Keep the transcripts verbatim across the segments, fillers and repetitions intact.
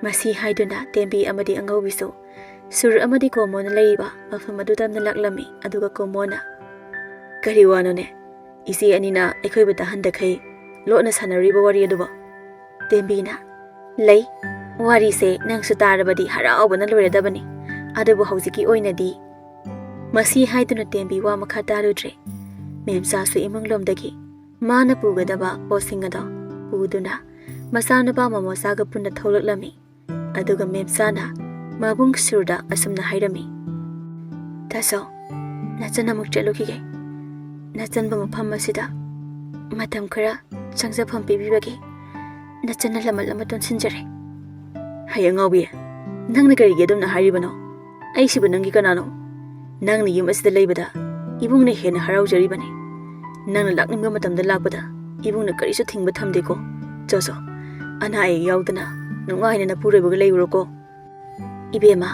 ꯃꯁꯤ ꯍꯥꯏꯗꯨꯅ ꯇꯦꯝꯕꯤ ꯑꯃꯗꯤ ꯑꯉꯧꯕꯤꯁꯨ ꯁꯨꯔ ꯑꯃꯗꯤ ꯀꯣꯃꯣꯅ ꯂꯩꯔꯤꯕ ꯃꯐꯝ ꯑꯗꯨ ꯇꯝꯅ ꯂꯥꯛꯂꯝꯃꯤ꯫ ꯑꯗꯨꯒ ꯀꯣꯃꯣꯅ, "ꯀꯔꯤ ꯋꯥꯅꯣꯅꯦ? ꯏꯆꯦ ꯑꯅꯤꯅ ꯑꯩꯈꯣꯏꯕꯨ ꯇꯥꯍꯟꯗꯈꯩ ꯂꯣꯠꯅ ꯁꯥꯟꯅꯔꯤꯕ ꯋꯥꯔꯤ ꯑꯗꯨꯕꯣ?" ꯇꯦꯝꯕꯤꯅ, "ꯂꯩ꯫ ꯋꯥꯔꯤꯁꯦ ꯅꯪꯁꯨ ꯇꯥꯔꯕꯗꯤ ꯍꯔꯥꯎꯕꯅ ꯂꯣꯏꯔꯗꯕꯅꯤ꯫ ꯑꯗꯨꯕꯨ ꯍꯧꯖꯤꯛꯀꯤ ꯑꯣꯏꯅꯗꯤ" ꯃꯁꯤ ꯍꯥꯏꯗꯨꯅ ꯇꯦꯝꯕꯤ ꯋꯥ ꯃꯈꯥ ꯇꯥꯔꯨꯗ꯭ꯔꯦ꯫ ꯃꯦꯝꯆꯥꯁꯨ ꯏꯃꯨꯡꯂꯣꯝꯗꯒꯤ ꯃꯥꯅ ꯄꯨꯒꯗꯕ ꯄꯣꯠꯁꯤꯡ ꯑꯗꯣ ꯄꯨꯗꯨꯅ ꯃꯆꯥꯅꯨꯄꯥ ꯃꯣꯃꯣꯆꯥꯒ ꯄꯨꯟꯅ ꯊꯣꯛꯂꯛꯂꯝꯃꯤ꯫ ꯑꯗꯨꯒ ꯃꯦꯝꯆꯥꯅ ꯃꯕꯨꯡ ꯁꯨꯔꯗ ꯑꯁꯨꯝꯅ ꯍꯥꯏꯔꯝꯃꯤ, "ꯇꯥꯆꯧ, ꯅꯆꯟ ꯑꯃꯨꯛ ꯆꯠꯂꯨꯈꯤꯒꯦ꯫ ꯅꯆꯟꯕꯨ ꯃꯐꯝ ꯑꯁꯤꯗ ꯃꯇꯝ ꯈꯔ ꯆꯪꯖꯐꯝ ꯄꯤꯕꯤꯕꯒꯤ ꯅꯆꯟꯅ ꯂꯃꯟ ꯑꯃ ꯇꯣꯟꯁꯤꯟꯖꯔꯦ꯫" "ꯍꯩ ꯑꯉꯥꯎꯕꯤ, ꯅꯪꯅ ꯀꯔꯤꯒꯤ ꯑꯗꯨꯝꯅ ꯍꯥꯏꯔꯤꯕꯅꯣ? ꯑꯩꯁꯤꯕꯨ ꯅꯪꯒꯤ ꯀꯅꯥꯅꯣ? ꯅꯪꯅ ꯌꯨꯝ ꯑꯁꯤꯗ ꯂꯩꯕꯗ ꯏꯕꯨꯡꯅ ꯍꯦꯟꯅ ꯍꯔꯥꯎꯖꯔꯤꯕꯅꯤ꯫ ꯅꯪꯅ ꯂꯥꯛꯅꯤꯡꯕ ꯃꯇꯝꯗ ꯂꯥꯛꯄꯗ ꯏꯕꯨꯡꯅ ꯀꯔꯤꯁꯨ ꯊꯤꯡꯕ ꯊꯝꯗꯦꯀꯣ꯫ ꯆꯣ ꯆꯣ, ꯑꯅꯥ ꯑꯌꯦꯛ ꯌꯥꯎꯗꯅ ꯅꯨꯡꯉꯥꯏꯅ ꯅꯄꯨꯔꯣꯏꯕꯒ ꯂꯩꯔꯨꯔꯣꯀꯣ꯫" "ꯏꯕꯦꯝꯃ,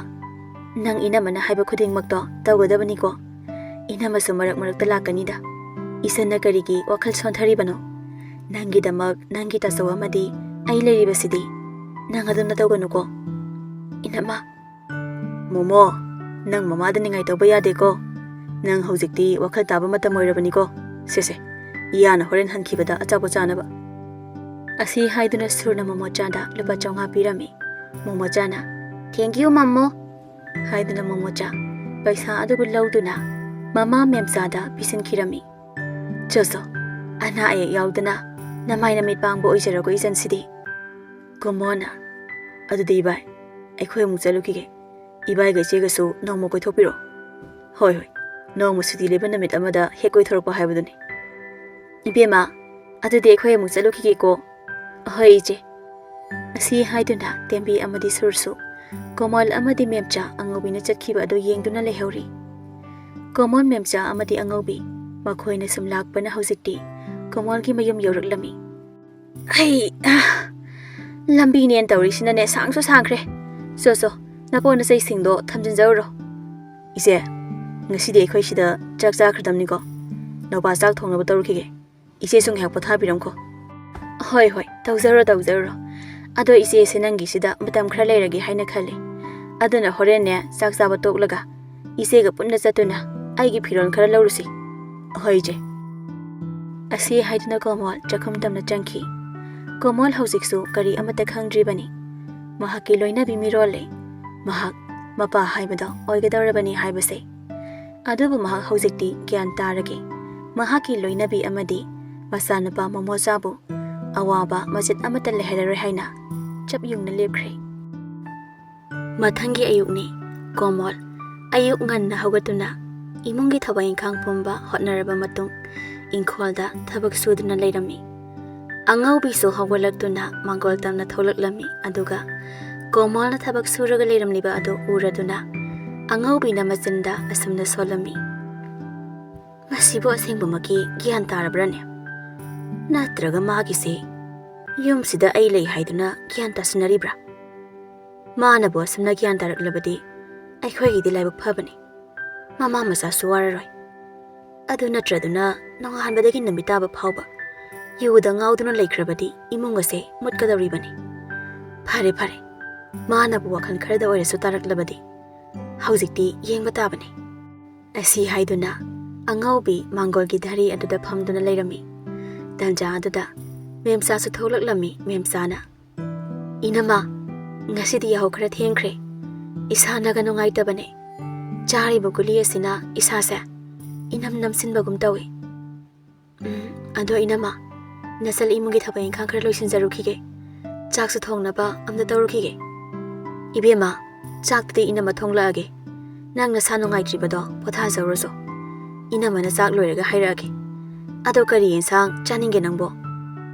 ꯅꯪ ꯏꯅꯝꯃꯅ ꯍꯥꯏꯕ ꯈꯨꯗꯤꯡꯃꯛꯇꯣ ꯇꯧꯒꯗꯕꯅꯤꯀꯣ꯫ ꯏꯅꯝꯃꯁꯨ ꯃꯔꯛ ꯃꯔꯛꯇ ꯂꯥꯛꯀꯅꯤꯗ꯫ ꯏꯆꯟꯅ ꯀꯔꯤꯒꯤ ꯋꯥꯈꯜ ꯁꯣꯟꯊꯔꯤꯕꯅꯣ? ꯅꯪꯒꯤꯗꯃꯛ ꯅꯪꯒꯤ ꯇꯥꯆꯧ ꯑꯃꯗꯤ ꯑꯩ ꯂꯩꯔꯤꯕꯁꯤꯗꯤ꯫ ꯅꯪ ꯑꯗꯨꯝꯅ ꯇꯧꯒꯅꯨꯀꯣ, ꯏꯅꯝꯃ꯫" "ꯃꯣꯃꯣ, ꯅꯪ ꯃꯃꯥꯗ ꯅꯤꯡꯉꯥꯏ ꯇꯧꯕ ꯌꯥꯗꯦꯀꯣ꯫ ꯅꯪ ꯍꯧꯖꯤꯛꯇꯤ ꯋꯥꯈꯜ ꯇꯥꯕ ꯃꯇꯝ ꯑꯣꯏꯔꯕꯅꯤꯀꯣ꯫ ꯁꯦ ꯁꯦ, ꯏꯌꯥꯅ ꯍꯣꯔꯦꯟ ꯍꯟꯈꯤꯕꯗ ꯑꯆꯥꯄꯣꯠ ꯆꯥꯅꯕ꯫" ꯑꯁꯤ ꯍꯥꯏꯗꯨꯅ ꯁꯨꯔꯅ ꯃꯣꯃꯣꯆꯥꯗ ꯂꯨꯄꯥ ꯆꯥꯝꯃꯉꯥ ꯄꯤꯔꯝꯃꯤ꯫ ꯃꯣꯃꯣꯆꯥꯅ, "Thank you, ꯃꯝꯃꯣ," ꯍꯥꯏꯗꯨꯅ ꯃꯣꯃꯣꯆꯥ ꯄꯩꯁꯥ ꯑꯗꯨꯕꯨ ꯂꯧꯗꯨꯅ ꯃꯃꯥ ꯃꯦꯝꯆꯥꯗ ꯄꯤꯁꯤꯟꯈꯤꯔꯝꯃꯤ꯫ "ꯆꯣ ꯆꯣ, ꯑꯅꯥ ꯑꯌꯦꯛ ꯌꯥꯎꯗꯅ ꯅꯃꯥꯏ ꯅꯃꯤꯠ ꯄꯥꯡꯕ ꯑꯣꯏꯖꯔꯣꯀꯣ ꯏꯆꯟꯁꯤꯗꯤ꯫" ꯀꯣꯃꯣꯅ, "ꯑꯗꯨꯗꯤ ꯏꯕꯥꯏ, ꯑꯩꯈꯣꯏ ꯑꯃꯨꯛ ꯆꯠꯂꯨꯈꯤꯒꯦ꯫ ꯏꯕꯥꯏꯒ ꯏꯆꯦꯒꯁꯨ ꯅꯣꯡꯃ ꯀꯣꯏꯊꯣꯛꯄꯤꯔꯣ꯫" "ꯍꯣꯏ ꯍꯣꯏ, ꯅꯣꯡꯃ ꯁꯨꯇꯤ ꯂꯩꯕ ꯅꯨꯃꯤꯠ ꯑꯃꯗ ꯍꯦꯛ ꯀꯣꯏꯊꯣꯔꯛꯄ ꯍꯥꯏꯕꯗꯨꯅꯤ꯫ ꯏꯕꯦꯝꯃ, ꯑꯗꯨꯗꯤ ꯑꯩꯈꯣꯏ ꯑꯃꯨꯛ ꯆꯠꯂꯨꯈꯤꯒꯦꯀꯣ꯫" "ꯍꯣꯏ ꯏꯆꯦ꯫" ꯑꯁꯤ ꯍꯥꯏꯗꯨꯅ ꯇꯦꯝꯕꯤ ꯑꯃꯗꯤ ꯁꯨꯔꯁꯨ ꯀꯣꯃꯜ ꯑꯃꯗꯤ ꯃꯦꯝꯆꯥ ꯑꯉꯧꯕꯤꯅ ꯆꯠꯈꯤꯕ ꯑꯗꯨ ꯌꯦꯡꯗꯨꯅ ꯂꯩꯍꯧꯔꯤ꯫ ꯀꯣꯃꯜ, ꯃꯦꯝꯆꯥ ꯑꯃꯗꯤ ꯑꯉꯧꯕꯤ ꯃꯈꯣꯏꯅ ꯁꯨꯝ ꯂꯥꯛꯄꯅ ꯍꯧꯖꯤꯛꯇꯤ ꯀꯣꯃꯜꯒꯤ ꯃꯌꯨꯝ ꯌꯧꯔꯛꯂꯝꯃꯤ꯫ "ꯑꯩ, ꯑꯥ, ꯂꯝꯕꯤꯅꯦꯅ ꯇꯧꯔꯤꯁꯤꯅꯅꯦ ꯁꯥꯡꯁꯨ ꯁꯥꯡꯈ꯭ꯔꯦ꯫ ꯆꯣ ꯆꯣ, ꯅꯄꯣꯠ ꯅꯆꯩꯁꯤꯡꯗꯣ ꯊꯝꯖꯤꯟꯖꯔꯨꯔꯣ꯫" "ꯏꯆꯦ, ꯉꯁꯤꯗꯤ ꯑꯩꯈꯣꯏ ꯁꯤꯗ ꯆꯥꯛ ꯆꯥꯈ꯭ꯔꯗꯝꯅꯤꯀꯣ꯫ ꯅꯧꯄꯥ ꯆꯥꯛ ꯊꯣꯡꯅꯕ ꯇꯧꯔꯨꯈꯤꯒꯦ꯫ ꯏꯆꯦꯁꯨ ꯉꯥꯏꯍꯥꯛ ꯄꯣꯊꯥꯕꯤꯔꯝꯈꯣ꯫" "ꯍꯣꯏ ꯍꯣꯏ, ꯇꯧꯖꯔꯣ ꯇꯧꯖꯔꯣ꯫ "ꯑꯗꯣ ꯏꯆꯦꯁꯦ ꯅꯪꯒꯤꯁꯤꯗ ꯃꯇꯝ ꯈꯔ ꯂꯩꯔꯒꯦ ꯍꯥꯏꯅ ꯈꯜꯂꯤ꯫ ꯑꯗꯨꯅ ꯍꯣꯔꯦꯟꯅꯦ ꯆꯥꯛ ꯆꯥꯕ ꯇꯣꯛꯂꯒ ꯏꯆꯦꯒ ꯄꯨꯟꯅ ꯆꯠꯇꯨꯅ ꯑꯩꯒꯤ ꯐꯤꯔꯣꯜ ꯈꯔ ꯂꯧꯔꯨꯁꯤ꯫" "ꯍꯣꯏ ꯏꯆꯦ꯫" ꯑꯁꯤ ꯍꯥꯏꯗꯨꯅ ꯀꯣꯃꯣꯜ ꯆꯥꯛꯈꯨꯝ ꯇꯝꯅ ꯆꯪꯈꯤ꯫ ꯀꯣꯃꯣꯜ ꯍꯧꯖꯤꯛꯁꯨ ꯀꯔꯤ ꯑꯃꯠꯇ ꯈꯪꯗ꯭ꯔꯤꯕꯅꯤ꯫ ꯃꯍꯥꯛꯀꯤ ꯂꯣꯏꯅꯕꯤ ꯃꯤꯔꯣꯜꯂꯦ꯫ ꯃꯍꯥꯛ ꯃꯄꯥ ꯍꯥꯏꯕꯗꯣ ꯑꯣꯏꯒꯗꯧꯔꯕꯅꯤ ꯍꯥꯏꯕꯁꯦ꯫ ꯑꯗꯨꯕꯨ ꯃꯍꯥꯛ ꯍꯧꯖꯤꯛꯇꯤ ꯒ꯭ꯌꯥꯟ ꯇꯥꯔꯒꯦ꯫ ꯃꯍꯥꯛꯀꯤ ꯂꯣꯏꯅꯕꯤ ꯑꯃꯗꯤ ꯃꯆꯥꯅꯨꯄꯥ ꯃꯣꯃꯣꯆꯥꯕꯨ ꯑꯋꯥꯕ ꯃꯆꯦꯠ ꯑꯃꯠꯇ ꯂꯩꯍꯜꯂꯔꯣꯏ ꯍꯥꯏꯅ ꯆꯞ ꯌꯨꯡꯅ ꯂꯦꯞꯈ꯭ꯔꯦ꯫ ꯃꯊꯪꯒꯤ ꯑꯌꯨꯛꯅꯤ꯫ ꯀꯣꯃꯣꯜ ꯑꯌꯨꯛ ꯉꯟꯅ ꯍꯧꯒꯠꯇꯨꯅ ꯏꯃꯨꯡꯒꯤ ꯊꯕꯛ ꯏꯪꯈꯥꯡ ꯄꯨꯝꯕ ꯍꯣꯠꯅꯔꯕ ꯃꯇꯨꯡ, ꯏꯪꯈꯣꯜꯗ ꯊꯕꯛ ꯁꯨꯗꯨꯅ ꯂꯩꯔꯝꯃꯤ꯫ ꯑꯉꯧꯕꯤꯁꯨ ꯍꯧꯒꯠꯂꯛꯇꯨꯅ ꯃꯥꯡꯒꯣꯜ ꯇꯝꯅ ꯊꯣꯛꯂꯛꯂꯝꯃꯤ, ꯑꯗꯨꯒ ꯀꯣꯃꯣꯜꯅ ꯊꯕꯛ ꯁꯨꯔꯒ ꯂꯩꯔꯝꯂꯤꯕ ꯑꯗꯨ ꯎꯔꯗꯨꯅ ꯑꯉꯧꯕꯤꯅ ꯃꯆꯤꯟꯗ ꯑꯁꯨꯝꯅ ꯁꯣꯜꯂꯝꯃꯤ, "ꯃꯁꯤꯕꯨ ꯑꯁꯦꯡꯕꯃꯛꯀꯤ ꯒ꯭ꯌꯥꯟ ꯇꯥꯔꯕ꯭ꯔꯅꯦ? ꯅꯠꯇ꯭ꯔꯒ ꯃꯥꯒꯤꯁꯦ ꯌꯨꯝꯁꯤꯗ ꯑꯩ ꯂꯩ ꯍꯥꯏꯗꯨꯅ ꯒ꯭ꯌꯥꯟ ꯇꯥꯁꯤꯟꯅꯔꯤꯕ꯭ꯔꯥ? ꯃꯥꯅꯕꯨ ꯑꯁꯨꯝꯅ ꯒ꯭ꯌꯥꯟ ꯇꯥꯔꯛꯂꯕꯗꯤ ꯑꯩꯈꯣꯏꯒꯤꯗꯤ ꯂꯥꯏꯕꯛ ꯐꯕꯅꯤ꯫ ꯃꯃꯥ ꯃꯆꯥꯁꯨ ꯋꯥꯔꯔꯣꯏ꯫ ꯑꯗꯨ ꯅꯠꯇ꯭ꯔꯗꯨꯅ ꯅꯣꯡꯉꯥꯟꯕꯗꯒꯤ ꯅꯨꯃꯤꯠ ꯇꯥꯕ ꯐꯥꯎꯕ ꯌꯨꯗ ꯉꯥꯎꯗꯨꯅ ꯂꯩꯈ꯭ꯔꯕꯗꯤ ꯏꯃꯨꯡ ꯑꯁꯦ ꯃꯨꯠꯀꯗꯧꯔꯤꯕꯅꯤ꯫ ꯐꯔꯦ, ꯐꯔꯦ, ꯃꯥꯅꯕꯨ ꯋꯥꯈꯜ ꯈꯔꯗ ꯑꯣꯏꯔꯁꯨ ꯇꯥꯔꯛꯂꯕꯗꯤ ꯍꯧꯖꯤꯛꯇꯤ ꯌꯦꯡꯕ ꯇꯥꯕꯅꯤ꯫" ꯑꯁꯤ ꯍꯥꯏꯗꯨꯅ ꯑꯉꯧꯕꯤ ꯃꯥꯡꯒꯣꯜꯒꯤ ꯙꯔꯤ ꯑꯗꯨꯗ ꯐꯝꯗꯨꯅ ꯂꯩꯔꯝꯃꯤ꯫ ꯇꯟꯖꯥ ꯑꯗꯨꯗ ꯃꯦꯝꯆꯥꯁꯨ ꯊꯣꯛꯂꯛꯂꯝꯃꯤ꯫ ꯃꯦꯝꯆꯥꯅ, "ꯏꯅꯝꯃ, ꯉꯁꯤꯗꯤ ꯌꯥꯍꯧ ꯈꯔ ꯊꯦꯡꯈ꯭ꯔꯦ꯫ ꯏꯁꯥ ꯅꯥꯒ ꯅꯨꯡꯉꯥꯏꯇꯕꯅꯦ꯫ ꯆꯥꯔꯤꯕ ꯒꯨꯂꯤ ꯑꯁꯤꯅ ꯏꯁꯥꯁꯦ ꯏꯅꯝ ꯅꯝꯁꯤꯟꯕꯒꯨꯝ ꯇꯧꯏ꯫ ꯎꯝ, ꯑꯗꯣ ꯏꯅꯝꯃ, ꯅꯆꯜ ꯏꯃꯨꯡꯒꯤ ꯊꯕꯛ ꯏꯪꯈꯥꯡ ꯈꯔ ꯂꯣꯏꯁꯤꯟꯖꯔꯨꯈꯤꯒꯦ꯫ ꯆꯥꯛꯁꯨ ꯊꯣꯡꯅꯕ ꯑꯝꯇ ꯇꯧꯔꯨꯈꯤꯒꯦ꯫" "ꯏꯕꯦꯝꯃ, ꯆꯥꯛꯇꯨꯗꯤ ꯏꯅꯝꯃ ꯊꯣꯡꯂꯛꯑꯒꯦ꯫ ꯅꯪ ꯅꯁꯥ ꯅꯨꯡꯉꯥꯏꯇ꯭ꯔꯤꯕꯗꯣ ꯄꯣꯊꯥꯖꯧꯔꯣꯁꯣ꯫ ꯏꯅꯝꯃꯅ ꯆꯥꯛ ꯂꯣꯏꯔꯒ ꯍꯥꯏꯔꯛꯑꯒꯦ꯫ ꯑꯗꯣ ꯀꯔꯤ ꯌꯦꯟꯁꯥꯡ ꯆꯥꯅꯤꯡꯒꯦ ꯅꯪꯕꯣ?"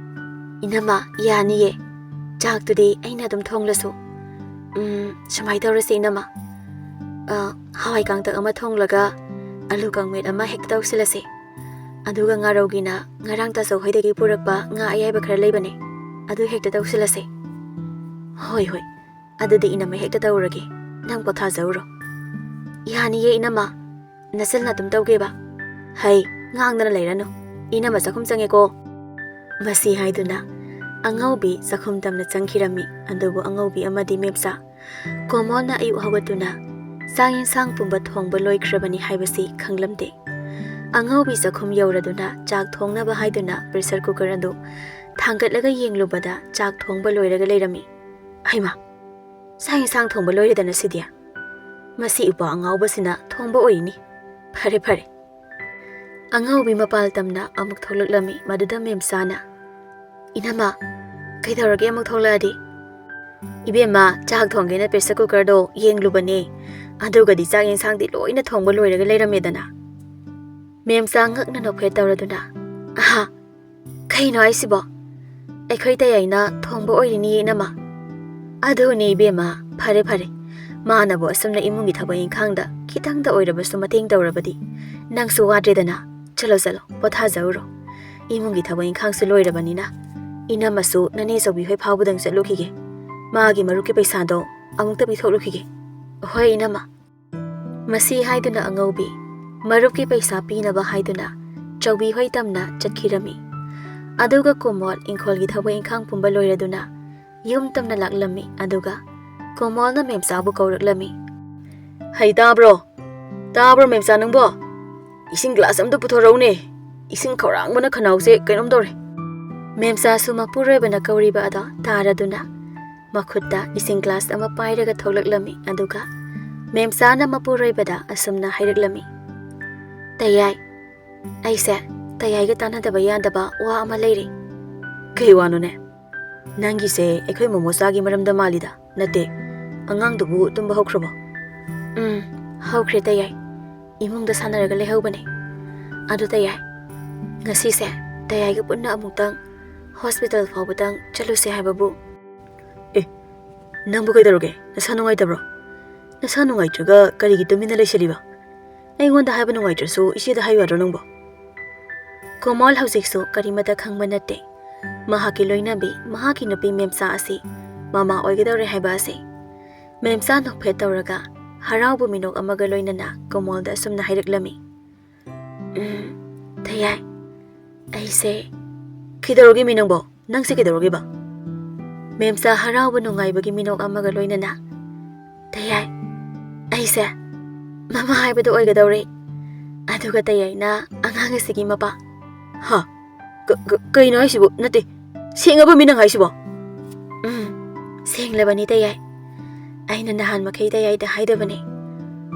"ꯏꯅꯝꯃ, ꯌꯥꯅꯤꯌꯦ꯫ ꯆꯥꯛꯇꯨꯗꯤ ꯑꯩꯅ ꯑꯗꯨꯝ ꯊꯣꯡꯂꯁꯨ꯫" "ꯎꯝ, ꯁꯨꯃꯥꯏꯅ ꯇꯧꯔꯁꯤ ꯏꯅꯝꯃ꯫ ꯑ, ꯍꯋꯥꯏ ꯀꯥꯡꯇꯛ ꯑꯃ ꯊꯣꯡꯂꯒ ꯑꯂꯨ ꯀꯥꯡꯃꯦꯠ ꯑꯃ ꯍꯦꯛꯇ ꯇꯧꯁꯤꯜꯂꯁꯦ꯫ ꯑꯗꯨꯒ ꯉꯥꯔꯧꯒꯤꯅ ꯉꯔꯥꯡ ꯇꯥꯆꯧ ꯍꯣꯏꯗꯒꯤ ꯄꯨꯔꯛꯄ ꯉꯥ ꯑꯌꯥꯏꯕ ꯈꯔ ꯂꯩꯕꯅꯦ, ꯑꯗꯨ ꯍꯦꯛꯇ ꯇꯧꯁꯤꯜꯂꯁꯦ꯫" "ꯍꯣꯏ, ꯍꯣꯏ, ꯑꯗꯨꯗꯤ ꯏꯅꯝꯃ ꯍꯦꯛꯇ ꯇꯧꯔꯒꯦ꯫ ꯅꯪ ꯄꯣꯊꯥꯖꯧꯔꯣ꯫" "ꯌꯥꯅꯤꯌꯦ ꯏꯅꯝꯃ, ꯅꯆꯜꯅ ꯑꯗꯨꯝ ꯇꯧꯒꯦꯕ꯫ ꯍꯩ, ꯉꯥꯡꯗꯅ ꯂꯩꯔꯅꯨ꯫ ꯏꯅꯝꯃ ꯆꯥꯛꯈꯨꯝ ꯆꯪꯉꯦꯀꯣ꯫" ꯃꯁꯤ ꯍꯥꯏꯗꯨꯅ ꯑꯉꯧꯕꯤ ꯆꯥꯛꯈꯨꯝ ꯇꯝꯅ ꯆꯪꯈꯤꯔꯝꯃꯤ꯫ ꯑꯗꯨꯕꯨ ꯑꯉꯧꯕꯤ ꯑꯃꯗꯤ ꯃꯦꯝꯆꯥ ꯀꯣꯃꯣꯜꯅ ꯑꯌꯨꯛ ꯍꯧꯒꯠꯇꯨꯅ ꯆꯥꯛ ꯌꯦꯟꯁꯥꯡ ꯄꯨꯝꯕ ꯊꯣꯡꯕ ꯂꯣꯏꯈ꯭ꯔꯕꯅꯤ ꯍꯥꯏꯕꯁꯤ ꯈꯪꯂꯝꯗꯦ꯫ ꯑꯉꯧꯕꯤ ꯆꯥꯛꯈꯨꯝ ꯌꯧꯔꯗꯨꯅ ꯆꯥꯛ ꯊꯣꯡꯅꯕ ꯍꯥꯏꯗꯨꯅ ꯄ꯭ꯔꯦꯁꯔ ꯀꯨꯀꯔ ꯑꯗꯨ ꯊꯥꯡꯒꯠꯂꯒ ꯌꯦꯡꯂꯨꯕꯗ ꯆꯥꯛ ꯊꯣꯡꯕ ꯂꯣꯏꯔꯒ ꯂꯩꯔꯝꯃꯤ꯫ "ꯍꯩꯃꯥ, ꯆꯥꯛ ꯌꯦꯟꯁꯥꯡ ꯊꯣꯡꯕ ꯂꯣꯏꯔꯦꯗꯅ ꯁꯤꯗꯤ꯫ ꯃꯁꯤ ꯎꯄꯥ ꯑꯉꯥꯎꯕꯁꯤꯅ ꯊꯣꯡꯕ ꯑꯣꯏꯔꯤꯅꯤ꯫ ꯐꯔꯦ ꯐꯔꯦ꯫" ꯑꯉꯧꯕꯤ ꯃꯄꯥꯜ ꯇꯝꯅ ꯑꯃꯨꯛ ꯊꯣꯛꯂꯛꯂꯝꯃꯤ꯫ ꯃꯗꯨꯗ ꯃꯦꯝꯆꯥꯅ, "ꯏꯅꯝꯃ, ꯀꯩꯗꯧꯔꯒꯦ ꯑꯃꯨꯛ ꯊꯣꯛꯂꯛꯑꯗꯤ?" "ꯏꯕꯦꯝꯃ, ꯆꯥꯛ ꯊꯣꯡꯒꯦꯅ ꯄ꯭ꯔꯦꯁꯔ ꯀꯨꯀꯔꯗꯣ ꯌꯦꯡꯂꯨꯕꯅꯦ꯫ ꯑꯗꯨꯒꯗꯤ ꯆꯥꯛ ꯌꯦꯟꯁꯥꯡꯗꯤ ꯂꯣꯏꯅ ꯊꯣꯡꯕ ꯂꯣꯏꯔꯒ ꯂꯩꯔꯝꯃꯦꯗꯅ꯫" ꯃꯦꯝꯆꯥ ꯉꯛꯅ ꯅꯣꯛꯐꯦꯠ ꯇꯧꯔꯗꯨꯅ, "ꯑꯍꯥ, ꯀꯩꯅꯣ ꯍꯥꯏꯁꯤꯕꯣ? ꯑꯩꯈꯣꯏ ꯇꯌꯥꯏꯅ ꯊꯣꯡꯕ ꯑꯣꯏꯔꯤꯅꯤ ꯏꯅꯝꯃ꯫" "ꯑꯗꯨꯅꯤ ꯏꯕꯦꯝꯃ, ꯐꯔꯦ ꯐꯔꯦ꯫ ꯃꯥꯅꯕꯨ ꯑꯁꯨꯝꯅ ꯏꯃꯨꯡꯒꯤ ꯊꯕꯛ ꯏꯪꯈꯥꯡꯗ ꯈꯤꯇꯪꯗ ꯑꯣꯏꯔꯕꯁꯨ ꯃꯇꯦꯡ ꯇꯧꯔꯕꯗꯤ ꯅꯪꯁꯨ ꯋꯥꯗ꯭ꯔꯦꯗꯅ꯫ ꯆꯠꯂꯣ ꯆꯠꯂꯣ, ꯄꯣꯊꯥꯖꯧꯔꯣ꯫ ꯏꯃꯨꯡꯒꯤ ꯊꯕꯛ ꯏꯪꯈꯥꯡꯁꯨ ꯂꯣꯏꯔꯕꯅꯤꯅ ꯏꯅꯝꯃꯁꯨ ꯅꯅꯦ ꯆꯧꯕꯤ ꯍꯣꯏ ꯐꯥꯎꯕꯗꯪ ꯆꯠꯂꯨꯈꯤꯒꯦ꯫ ꯃꯥꯒꯤ ꯃꯔꯨꯞꯀꯤ ꯄꯩꯁꯥꯗꯣ ꯑꯃꯨꯛꯇ ꯄꯤꯊꯣꯛꯂꯨꯈꯤꯒꯦ꯫" "ꯍꯣꯏ ꯏꯅꯝꯃ꯫" ꯃꯁꯤ ꯍꯥꯏꯗꯨꯅ ꯑꯉꯧꯕꯤ ꯃꯔꯨꯞꯀꯤ ꯄꯩꯁꯥ ꯄꯤꯅꯕ ꯍꯥꯏꯗꯨꯅ ꯆꯧꯕꯤ ꯍꯣꯏ ꯇꯝꯅ ꯆꯠꯈꯤꯔꯝꯃꯤ꯫ ꯑꯗꯨꯒ ꯀꯣꯃꯣꯜ ꯏꯪꯈꯣꯜꯒꯤ ꯊꯕꯛ ꯏꯪꯈꯥꯡ ꯄꯨꯝꯕ ꯂꯣꯏꯔꯗꯨꯅ ꯌꯨꯝ ꯇꯝꯅ ꯂꯥꯛꯂꯝꯃꯤ꯫ ꯑꯗꯨꯒ ꯀꯣꯃꯣꯜꯅ ꯃꯦꯝꯆꯥꯕꯨ ꯀꯧꯔꯛꯂꯝꯃꯤ꯫ "ꯍꯩ, ꯇꯥꯕ꯭ꯔꯣ? ꯇꯥꯕ꯭ꯔꯣ ꯃꯦꯝꯆꯥ ꯅꯪꯕꯣ? ꯏꯁꯤꯡ ꯒ꯭ꯂꯥꯁ ꯑꯝꯇ ꯄꯨꯊꯣꯔꯛꯎꯅꯦ꯫ ꯏꯁꯤꯡ ꯈꯧꯔꯥꯡꯕꯅ ꯈꯅꯥꯎꯁꯦ ꯀꯩꯅꯣꯝ ꯇꯧꯔꯦ꯫" ꯃꯦꯝꯆꯥꯁꯨ ꯃꯄꯨꯔꯣꯏꯕꯅ ꯀꯧꯔꯤꯕ ꯑꯗꯣ ꯇꯥꯔꯗꯨꯅ ꯃꯈꯨꯠꯇ ꯏꯁꯤꯡ ꯒ꯭ꯂꯥꯁ ꯑꯃ ꯄꯥꯏꯔꯒ ꯊꯣꯛꯂꯛꯂꯝꯃꯤ꯫ ꯑꯗꯨꯒ ꯃꯦꯝꯆꯥꯅ ꯃꯄꯨꯔꯣꯏꯕꯗ ꯑꯁꯨꯝꯅ ꯍꯥꯏꯔꯛꯂꯝꯃꯤ, "ꯇꯌꯥꯏ, ꯑꯩꯁꯦ ꯇꯌꯥꯏꯒ ꯇꯥꯟꯅꯗꯕ ꯌꯥꯗꯕ ꯋꯥ ꯑꯃ ꯂꯩꯔꯦ꯫" "ꯀꯩ ꯋꯥꯅꯣꯅꯦ? ꯅꯪꯒꯤꯁꯦ ꯑꯩꯈꯣꯏ ꯃꯣꯃꯣꯆꯥꯒꯤ ꯃꯔꯝꯗ ꯃꯥꯜꯂꯤꯗ꯫ ꯅꯠꯇꯦ, ꯑꯉꯥꯡꯗꯨꯕꯨ ꯇꯨꯝꯕ ꯍꯧꯈ꯭ꯔꯕꯣ?" "ꯎꯝ, ꯍꯧꯈ꯭ꯔꯦ ꯇꯌꯥꯏ꯫ ꯏꯃꯨꯡꯗ ꯁꯥꯟꯅꯔꯒ ꯂꯩꯍꯧꯕꯅꯦ꯫ ꯑꯗꯨ ꯇꯌꯥꯏ, ꯉꯁꯤꯁꯦ ꯇꯌꯥꯏꯒ ꯄꯨꯟꯅ ꯑꯃꯨꯛꯇꯪ ꯍꯣꯁꯄꯤꯇꯥꯜ ꯐꯥꯎꯕꯗꯪ ꯆꯠꯂꯨꯁꯦ ꯍꯥꯏꯕꯕꯨ꯫" "ꯑꯦ, ꯅꯪꯕꯨ ꯀꯩꯗꯧꯔꯒꯦ? ꯅꯁꯥ ꯅꯨꯡꯉꯥꯏꯇꯕ꯭ꯔꯣ? ꯅꯁꯥ ꯅꯨꯡꯉꯥꯏꯇ꯭ꯔꯒ ꯀꯔꯤꯒꯤ ꯇꯨꯃꯤꯟꯅ ꯂꯩꯁꯜꯂꯤꯕ? ꯑꯩꯉꯣꯟꯗ ꯍꯥꯏꯕ ꯅꯨꯡꯉꯥꯏꯇ꯭ꯔꯁꯨ ꯏꯆꯦꯗ ꯍꯥꯏꯌꯨ ꯌꯥꯗ꯭ꯔꯣ ꯅꯪꯕꯣ?" ꯀꯣꯃꯣꯜ ꯍꯧꯖꯤꯛꯁꯨ ꯀꯔꯤꯃꯠꯇ ꯈꯪꯕ ꯅꯠꯇꯦ꯫ ꯃꯍꯥꯛꯀꯤ ꯂꯣꯏꯅꯕꯤ, ꯃꯍꯥꯛꯀꯤ ꯅꯨꯄꯤ ꯃꯦꯝꯆꯥ ꯑꯁꯤ ꯃꯃꯥ ꯑꯣꯏꯒꯗꯧꯔꯦ ꯍꯥꯏꯕ ꯑꯁꯤ꯫ ꯃꯦꯝꯆꯥ ꯅꯣꯛꯐꯦꯠ ꯇꯧꯔꯒ ꯍꯔꯥꯎꯕ ꯃꯤꯅꯣꯛ ꯑꯃꯒ ꯂꯣꯏꯅꯅ ꯀꯣꯃꯣꯜꯗ ꯑꯁꯨꯝꯅ ꯍꯥꯏꯔꯛꯂꯝꯃꯤ, "ꯎꯝ, ꯇꯌꯥꯏ, ꯑꯩꯁꯦ..." "ꯀꯩꯗꯧꯔꯒꯦ ꯃꯤ ꯅꯪꯕꯣ? "ꯅꯪꯁꯦ ꯀꯩꯗꯧꯔꯒꯦꯕ?" ꯃꯦꯝꯆꯥ ꯍꯔꯥꯎꯕ ꯅꯨꯡꯉꯥꯏꯕꯒꯤ ꯃꯤꯅꯣꯛ ꯑꯃꯒ ꯂꯣꯏꯅꯅ, "ꯇꯌꯥꯏ, ꯑꯩꯁꯦ ꯃꯃꯥ ꯍꯥꯏꯕꯗꯨ ꯑꯣꯏꯒꯗꯧꯔꯦ꯫ ꯑꯗꯨꯒ ꯇꯌꯥꯏꯅ ꯑꯉꯥꯡ ꯑꯁꯤꯒꯤ ꯃꯄꯥ꯫" "ꯍꯥ? ꯀ-, ꯀ-, ꯀꯩꯅꯣ ꯍꯥꯏꯁꯤꯕꯣ? ꯅꯠꯇꯦ, ꯁꯦꯡꯉꯕ ꯃꯤ ꯅꯪ ꯍꯥꯏꯁꯤꯕꯣ?" "ꯎꯝ, ꯁꯦꯡꯂꯕꯅꯤ ꯇꯌꯥꯏ꯫ ꯑꯩꯅ ꯅꯍꯥꯟ ꯃꯈꯩ ꯇꯌꯥꯏꯗ ꯍꯥꯏꯗꯕꯅꯦ꯫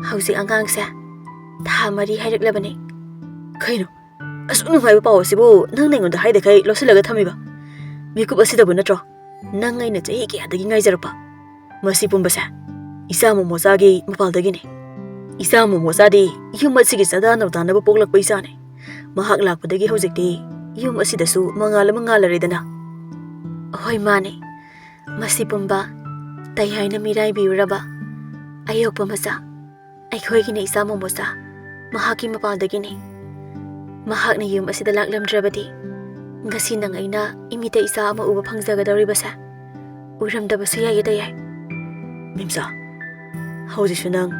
ꯍꯧꯖꯤꯛ ꯑꯉꯥꯡꯁꯦ ꯊꯥ ꯃꯔꯤ ꯍꯥꯏꯔꯛꯂꯕꯅꯦ꯫" "ꯀꯩꯅꯣ? ꯑꯁꯨꯛ ꯅꯨꯡꯉꯥꯏꯕ ꯄꯥꯎ ꯑꯁꯤꯕꯨ ꯅꯪꯅ ꯑꯩꯉꯣꯟꯗ ꯍꯥꯏꯗꯈꯩ ꯂꯣꯠꯁꯤꯜꯂꯒ ꯊꯝꯃꯤꯕ? ꯃꯤꯀꯨꯞ ꯑꯁꯤꯗꯕꯨ ꯅꯠꯇ꯭ꯔꯣ ꯅꯪ ꯑꯩꯅ ꯆꯍꯤ ꯀꯌꯥꯗꯒꯤ ꯉꯥꯏꯖꯔꯛꯄ? ꯃꯁꯤ ꯄꯨꯝꯕꯁꯦ ꯏꯆꯥ ꯃꯣꯃꯣꯆꯥꯒꯤ ꯃꯄꯥꯜꯗꯒꯤꯅꯤ꯫ ꯏꯆꯥ ꯃꯣꯃꯣꯆꯥꯗꯤ ꯌꯨꯝ ꯑꯁꯤꯒꯤ ꯆꯥꯗꯥ ꯅꯧꯗꯥꯅꯕ ꯄꯣꯛꯂꯛꯄ ꯏꯆꯥꯅꯤ꯫ ꯃꯍꯥꯛ ꯂꯥꯛꯄꯗꯒꯤ ꯍꯧꯖꯤꯛꯇꯤ ꯌꯨꯝ ꯑꯁꯤꯗꯁꯨ ꯃꯉꯥꯜ ꯑꯃ ꯉꯥꯜꯂꯔꯦꯗꯅ꯫" "ꯍꯣꯏ, ꯃꯥꯅꯦ꯫ ꯃꯁꯤ ꯄꯨꯝꯕ ꯇꯌꯥꯏꯅ ꯃꯤꯔꯥꯏꯕꯤꯔꯨꯔꯕ ꯑꯌꯣꯛꯄ ꯃꯆꯥ ꯑꯩꯈꯣꯏꯒꯤꯅꯦ ꯏꯆꯥ ꯃꯣꯃꯣꯆꯥ, ꯃꯍꯥꯛꯀꯤ ꯃꯄꯥꯜꯗꯒꯤꯅꯦ꯫ ꯃꯍꯥꯛꯅ ꯌꯨꯝ ꯑꯁꯤꯗ ꯂꯥꯛꯂꯝꯗ꯭ꯔꯕꯗꯤ ꯉꯁꯤ ꯅꯪ ꯑꯩꯅ ꯏꯃꯤꯠꯇ ꯏꯆꯥ ꯑꯃ ꯎꯕ ꯐꯪꯖꯒꯗꯧꯔꯤꯕꯁꯦ ꯑꯣꯏꯔꯝꯗꯕꯁꯨ ꯌꯥꯏꯌꯦ ꯇꯌꯥꯏ꯫" "ꯃꯦꯝꯆꯥ, ꯍꯧꯖꯤꯛꯁꯨ ꯅꯪ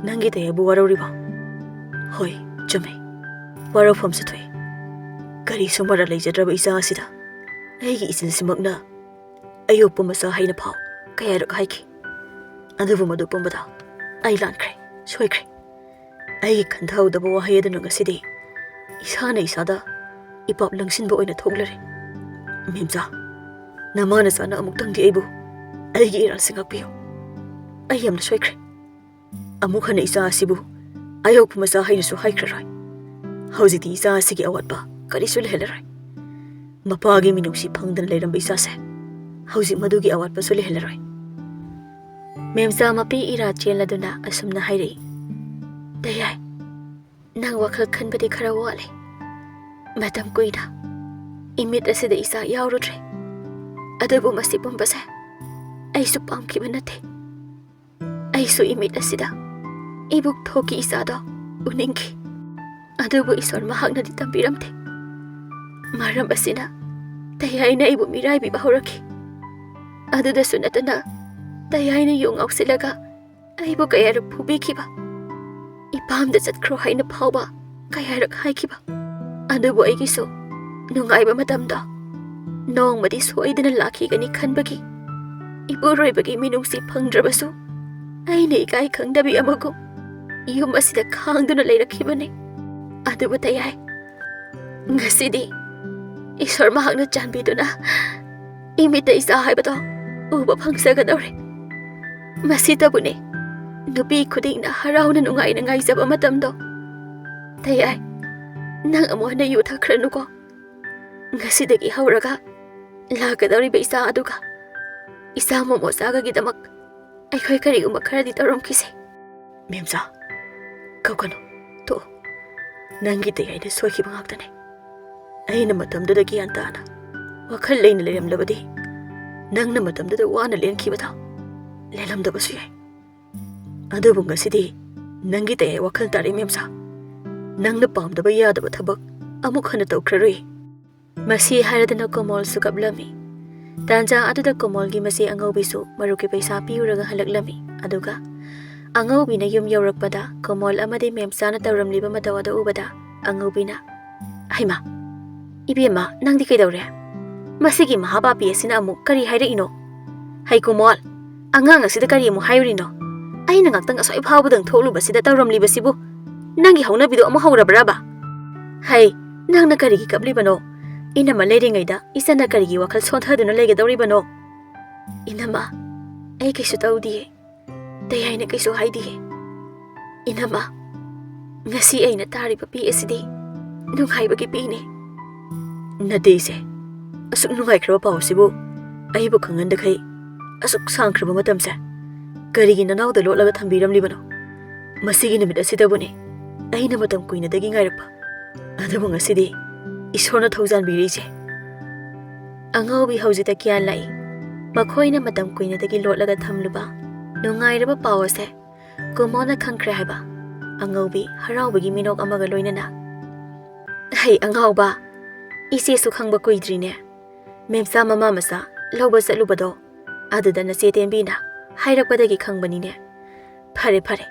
ꯅꯪꯒꯤ ꯇꯌꯥꯏꯕꯨ ꯋꯥꯔꯧꯔꯤꯕꯣ?" "ꯍꯣꯏ, ꯆꯨꯝꯃꯦ꯫ ꯋꯥꯔꯧꯐꯝꯁꯨ ꯊꯣꯛꯏ꯫ ꯀꯔꯤꯁꯨ ꯃꯔꯥꯜ ꯂꯩꯖꯗ꯭ꯔꯕ ꯏꯆꯥ ꯑꯁꯤꯗ ꯑꯩꯒꯤ ꯏꯆꯤꯜꯁꯤꯃꯛꯅ ꯑꯌꯣꯛꯄ ꯃꯆꯥ ꯍꯥꯏꯅ ꯐꯥꯎ ꯀꯌꯥꯔꯛ ꯍꯥꯏꯈꯤ꯫ ꯑꯗꯨꯕꯨ ꯃꯗꯨ ꯄꯨꯝꯕꯗ ꯑꯩ ꯂꯥꯟꯈ꯭ꯔꯦ, ꯁꯣꯏꯈ꯭ꯔꯦ꯫ ꯑꯩꯒꯤ ꯈꯟꯊꯍꯧꯗꯕ ꯋꯥꯍꯩ ꯑꯗꯨꯅ ꯉꯁꯤꯗꯤ ꯏꯁꯥꯅ ꯏꯁꯥꯗ ꯏꯄꯥꯞ ꯂꯪꯁꯤꯟꯕ ꯑꯣꯏꯅ ꯊꯣꯛꯂꯔꯦ꯫ ꯃꯦꯝꯆꯥ, ꯅꯃꯥ ꯅꯆꯥꯅ ꯑꯃꯨꯛꯇꯪꯗꯤ ꯑꯩꯕꯨ ꯑꯩꯒꯤ ꯏꯔꯥꯜꯁꯦ ꯉꯥꯛꯄꯤꯌꯨ꯫ ꯑꯩ ꯌꯥꯝꯅ ꯁꯣꯏꯈ꯭ꯔꯦ꯫ ꯑꯃꯨꯛ ꯍꯟꯅ ꯏꯆꯥ ꯑꯁꯤꯕꯨ ꯑꯌꯣꯛꯄ ꯃꯆꯥ ꯍꯥꯏꯅꯁꯨ ꯍꯥꯏꯈ꯭ꯔꯔꯣꯏ꯫ ꯍꯧꯖꯤꯛꯇꯤ ꯏꯆꯥ ꯑꯁꯤꯒꯤ ꯑꯋꯥꯠꯄ ꯀꯔꯤꯁꯨ ꯂꯩꯍꯜꯂꯔꯣꯏ꯫ ꯃꯄꯥꯒꯤ ꯃꯤꯅꯨꯡꯁꯤ ꯐꯪꯗꯅ ꯂꯩꯔꯝꯕ ꯏꯆꯥꯁꯦ ꯍꯧꯖꯤꯛ ꯃꯗꯨꯒꯤ ꯑꯋꯥꯠꯄꯁꯨ ꯂꯩꯍꯜꯂꯔꯣꯏ꯫" ꯃꯦꯝꯆꯥ ꯃꯄꯤ ꯏꯔꯥ ꯆꯦꯜꯂꯗꯨꯅ ꯑꯁꯨꯝꯅ ꯍꯥꯏꯔꯛꯏ, "ꯇꯌꯥꯏ, ꯅꯪ ꯋꯥꯈꯜ ꯈꯟꯕꯗꯤ ꯈꯔ ꯋꯥꯠꯂꯦ꯫ ꯃꯇꯝ ꯀꯨꯏꯅ ꯏꯃꯤꯠ ꯑꯁꯤꯗ ꯏꯆꯥ ꯌꯥꯎꯔꯨꯗ꯭ꯔꯦ꯫ ꯑꯗꯨꯕꯨ ꯃꯁꯤ ꯄꯨꯝꯕꯁꯦ ꯑꯩꯁꯨ ꯄꯥꯝꯈꯤꯕ ꯅꯠꯇꯦ꯫ ꯑꯩꯁꯨ ꯏꯃꯤꯠ ꯑꯁꯤꯗ ꯏꯕꯨꯛ ꯊꯣꯛꯀꯤ ꯏꯆꯥꯗꯣ ꯎꯅꯤꯡꯈꯤ꯫ ꯑꯗꯨꯕꯨ ꯏꯁꯣꯔ ꯃꯍꯥꯛꯅꯗꯤ ꯇꯝꯕꯤꯔꯝꯗꯦ꯫ ꯃꯔꯝ ꯑꯁꯤꯅ ꯇꯌꯥꯏꯅ ꯑꯩꯕꯨ ꯃꯤꯔꯥꯏꯕꯤꯕ ꯍꯧꯔꯛꯈꯤ꯫ ꯑꯗꯨꯗꯁꯨ ꯅꯠꯇꯅ ꯇꯌꯥꯏꯅ ꯌꯨ ꯉꯥꯎꯁꯤꯜꯂꯒ ꯑꯩꯕꯨ ꯀꯌꯥꯔꯛ ꯐꯨꯕꯤꯈꯤꯕ, ꯏꯄꯥꯝꯗ ꯆꯠꯈ꯭ꯔꯣ ꯍꯥꯏꯅ ꯐꯥꯎꯕ ꯀꯌꯥꯔꯛ ꯍꯥꯏꯈꯤꯕ꯫ ꯑꯗꯨꯕꯨ ꯑꯩꯒꯤꯁꯨ ꯅꯨꯡꯉꯥꯏꯕ ꯃꯇꯝꯗꯣ ꯅꯣꯡꯃꯗꯤ ꯁꯣꯏꯗꯅ ꯂꯥꯛꯈꯤꯒꯅꯤ ꯈꯟꯕꯒꯤ ꯏꯄꯨꯔꯣꯏꯕꯒꯤ ꯃꯤꯅꯨꯡꯁꯤ ꯐꯪꯗ꯭ꯔꯕꯁꯨ, ꯑꯩꯅ ꯏꯀꯥꯏ ꯈꯪꯗꯕꯤ ꯑꯃꯒꯨꯝ ꯌꯨꯝ ꯑꯁꯤꯗ ꯈꯥꯡꯗꯨꯅ ꯂꯩꯔꯛꯈꯤꯕꯅꯤ꯫ ꯑꯗꯨꯕꯨ ꯇꯌꯥꯏ, ꯉꯁꯤꯗꯤ ꯏꯁꯣꯔ ꯃꯍꯥꯛꯅ ꯆꯥꯟꯕꯤꯗꯨꯅ ꯏꯃꯤꯠꯇ ꯏꯆꯥ ꯍꯥꯏꯕꯗꯣ ꯎꯕ ꯐꯪꯖꯒꯗꯧꯔꯦ꯫ ꯃꯁꯤꯇꯕꯨꯅꯦ ꯅꯨꯄꯤ ꯈꯨꯗꯤꯡꯅ ꯍꯔꯥꯎꯅ ꯅꯨꯡꯉꯥꯏꯅ ꯉꯥꯏꯖꯕ ꯃꯇꯝꯗꯣ꯫ ꯇꯌꯥꯏ, ꯅꯪ ꯑꯃꯨꯛ ꯍꯟꯅ ꯌꯨ ꯊꯛꯈ꯭ꯔꯅꯨꯀꯣ꯫ ꯉꯁꯤꯗꯒꯤ ꯍꯧꯔꯒ ꯂꯥꯛꯀꯗꯧꯔꯤꯕ ꯏꯆꯥ ꯑꯗꯨꯒ ꯏꯆꯥ ꯃꯣꯃꯣꯆꯥꯒꯒꯤꯗꯃꯛ ꯑꯩꯈꯣꯏ ꯀꯔꯤꯒꯨꯝꯕ ꯈꯔꯗꯤ ꯇꯧꯔꯝꯈꯤꯁꯦ꯫ ꯃꯦꯝꯆꯥ, ꯀꯞꯀꯅꯨ, ꯇꯣꯛꯑꯣ꯫ ꯅꯪꯒꯤ ꯇꯌꯥꯏꯅ ꯁꯣꯏꯈꯤꯕ ꯉꯥꯛꯇꯅꯦ꯫ ꯑꯩꯅ ꯃꯇꯝꯗꯨꯗ ꯒ꯭ꯌꯥꯟ ꯇꯥꯅ ꯋꯥꯈꯜ ꯂꯩꯅ ꯂꯩꯔꯝꯂꯕꯗꯤ ꯅꯪꯅ ꯃꯇꯝꯗꯨꯗ ꯋꯥꯅ ꯂꯦꯟꯈꯤꯕꯗꯣ ꯂꯦꯜꯂꯝꯗꯕꯁꯨ ꯌꯥꯏ꯫ ꯑꯗꯨꯕꯨ ꯉꯁꯤꯗꯤ ꯅꯪꯒꯤ ꯇꯌꯥꯏ ꯋꯥꯈꯜ ꯇꯥꯔꯦ ꯃꯦꯝꯆꯥ꯫ ꯅꯪꯅ ꯄꯥꯝꯗꯕ ꯌꯥꯗꯕ ꯊꯕꯛ ꯑꯃꯨꯛ ꯍꯟꯅ ꯇꯧꯈ꯭ꯔꯔꯣꯏ꯫ ꯃꯁꯤ ꯍꯥꯏꯔꯗꯅ ꯀꯣꯃꯣꯜꯁꯨ ꯀꯞꯂꯝꯃꯤ꯫ ꯇꯥꯟꯖꯥ ꯑꯗꯨꯗ ꯀꯣꯃꯣꯜꯒꯤ ꯃꯆꯦ ꯑꯉꯧꯕꯤꯁꯨ ꯃꯔꯨꯞꯀꯤ ꯄꯩꯁꯥ ꯄꯤꯔꯨꯔꯒ ꯍꯜꯂꯛꯂꯝꯃꯤ꯫ ꯑꯗꯨꯒ ꯑꯉꯧꯕꯤꯅ ꯌꯨꯝ ꯌꯧꯔꯛꯄꯗ ꯀꯣꯃꯣꯜ ꯑꯃꯗꯤ ꯃꯦꯝꯆꯥꯅ ꯇꯧꯔꯝꯂꯤꯕ ꯃꯇꯧ ꯑꯗꯨ ꯎꯕꯗ ꯑꯉꯧꯕꯤꯅ, "ꯍꯩꯃꯥ, ꯏꯕꯦꯝꯃ, ꯅꯪꯗꯤ ꯀꯩꯗꯧꯔꯦ? ꯃꯁꯤꯒꯤ ꯃꯍꯥꯄꯥꯄꯤ ꯑꯁꯤꯅ ꯑꯃꯨꯛ ꯀꯔꯤ ꯍꯥꯏꯔꯛꯏꯅꯣ? ꯍꯩ ꯀꯣꯃꯣꯜ, ꯑꯉꯥꯡ ꯑꯁꯤꯗ ꯀꯔꯤ ꯑꯃꯨꯛ ꯍꯥꯏꯔꯨꯔꯤꯅꯣ? ꯑꯩꯅ ꯉꯥꯛꯇꯪ ꯑꯁ꯭ꯋꯥꯏ ꯐꯥꯎꯕꯗꯪ ꯊꯣꯛꯂꯨꯕꯁꯤꯗ ꯇꯧꯔꯝꯂꯤꯕꯁꯤꯕꯨ ꯅꯪꯒꯤ ꯍꯧꯅꯕꯤꯗꯣ ꯑꯃꯨꯛ ꯍꯧꯔꯕ꯭ꯔꯕ? ꯍꯩ, ꯅꯪꯅ ꯀꯔꯤꯒꯤ ꯀꯞꯂꯤꯕꯅꯣ? ꯏꯅꯝꯃ ꯂꯩꯔꯤꯉꯩꯗ ꯏꯆꯟꯅ ꯀꯔꯤꯒꯤ ꯋꯥꯈꯜ ꯁꯣꯟꯊꯗꯨꯅ ꯂꯩꯒꯗꯧꯔꯤꯕꯅꯣ?" "ꯏꯅꯝꯃ, ꯑꯩ ꯀꯩꯁꯨ ꯇꯧꯗꯤꯌꯦ꯫ ꯇꯌꯥꯏꯅ ꯀꯩꯁꯨ ꯍꯥꯏꯗꯤꯌꯦ꯫ ꯏꯅꯝꯃ, ꯉꯁꯤ ꯑꯩꯅ ꯇꯥꯔꯤꯕ ꯄꯤ ꯑꯁꯤꯗꯤ ꯅꯨꯡꯉꯥꯏꯕꯒꯤ ꯄꯤꯅꯤ꯫" "ꯅꯠꯇꯦ ꯏꯆꯦ, ꯑꯁꯨꯛ ꯅꯨꯡꯉꯥꯏꯈ꯭ꯔꯕ ꯄꯥꯎ ꯑꯁꯤꯕꯨ ꯑꯩꯕꯨ ꯈꯪꯍꯟꯗꯈꯩ ꯑꯁꯨꯛ ꯁꯥꯡꯈ꯭ꯔꯕ ꯃꯇꯝꯁꯦ ꯀꯔꯤꯒꯤ ꯅꯅꯥꯎꯗ ꯂꯣꯠꯂꯒ ꯊꯝꯕꯤꯔꯝꯂꯤꯕꯅꯣ? ꯃꯁꯤꯒꯤ ꯅꯨꯃꯤꯠ ꯑꯁꯤꯗꯕꯨꯅꯤ ꯑꯩꯅ ꯃꯇꯝ ꯀꯨꯏꯅꯗꯒꯤ ꯉꯥꯏꯔꯛꯄ꯫ ꯑꯗꯨꯕꯨ ꯉꯁꯤꯗꯤ ꯏꯁꯣꯔꯅ ꯊꯧꯖꯥꯟꯕꯤꯔꯦ ꯏꯆꯦ꯫" ꯑꯉꯧꯕꯤ ꯍꯧꯖꯤꯛꯇ ꯒ꯭ꯌꯥꯟ ꯂꯥꯛꯏ꯫ ꯃꯈꯣꯏꯅ ꯃꯇꯝ ꯀꯨꯏꯅꯗꯒꯤ ꯂꯣꯠꯂꯒ ꯊꯝꯂꯨꯕ ꯅꯨꯡꯉꯥꯏꯔꯕ ꯄꯥꯎ ꯑꯁꯦ ꯀꯨꯃꯣꯅ ꯈꯪꯈ꯭ꯔꯦ ꯍꯥꯏꯕ꯫ ꯑꯉꯧꯕꯤ ꯍꯔꯥꯎꯕꯒꯤ ꯃꯤꯅꯣꯛ ꯑꯃꯒ ꯂꯣꯏꯅꯅ, "ꯍꯩ ꯑꯉꯥꯎꯕ, ꯏꯆꯦꯁꯨ ꯈꯪꯕ ꯀꯨꯏꯗ꯭ꯔꯤꯅꯦ꯫ ꯃꯦꯝꯆꯥ ꯃꯃꯥ ꯃꯆꯥ ꯂꯧꯕ ꯆꯠꯂꯨꯕꯗꯣ ꯑꯗꯨꯗ ꯅꯆꯦ ꯇꯦꯝꯕꯤꯅ ꯍꯥꯏꯔꯛꯄꯗꯒꯤ ꯈꯪꯕꯅꯤꯅꯦ꯫ ꯐꯔꯦ ꯐꯔꯦ,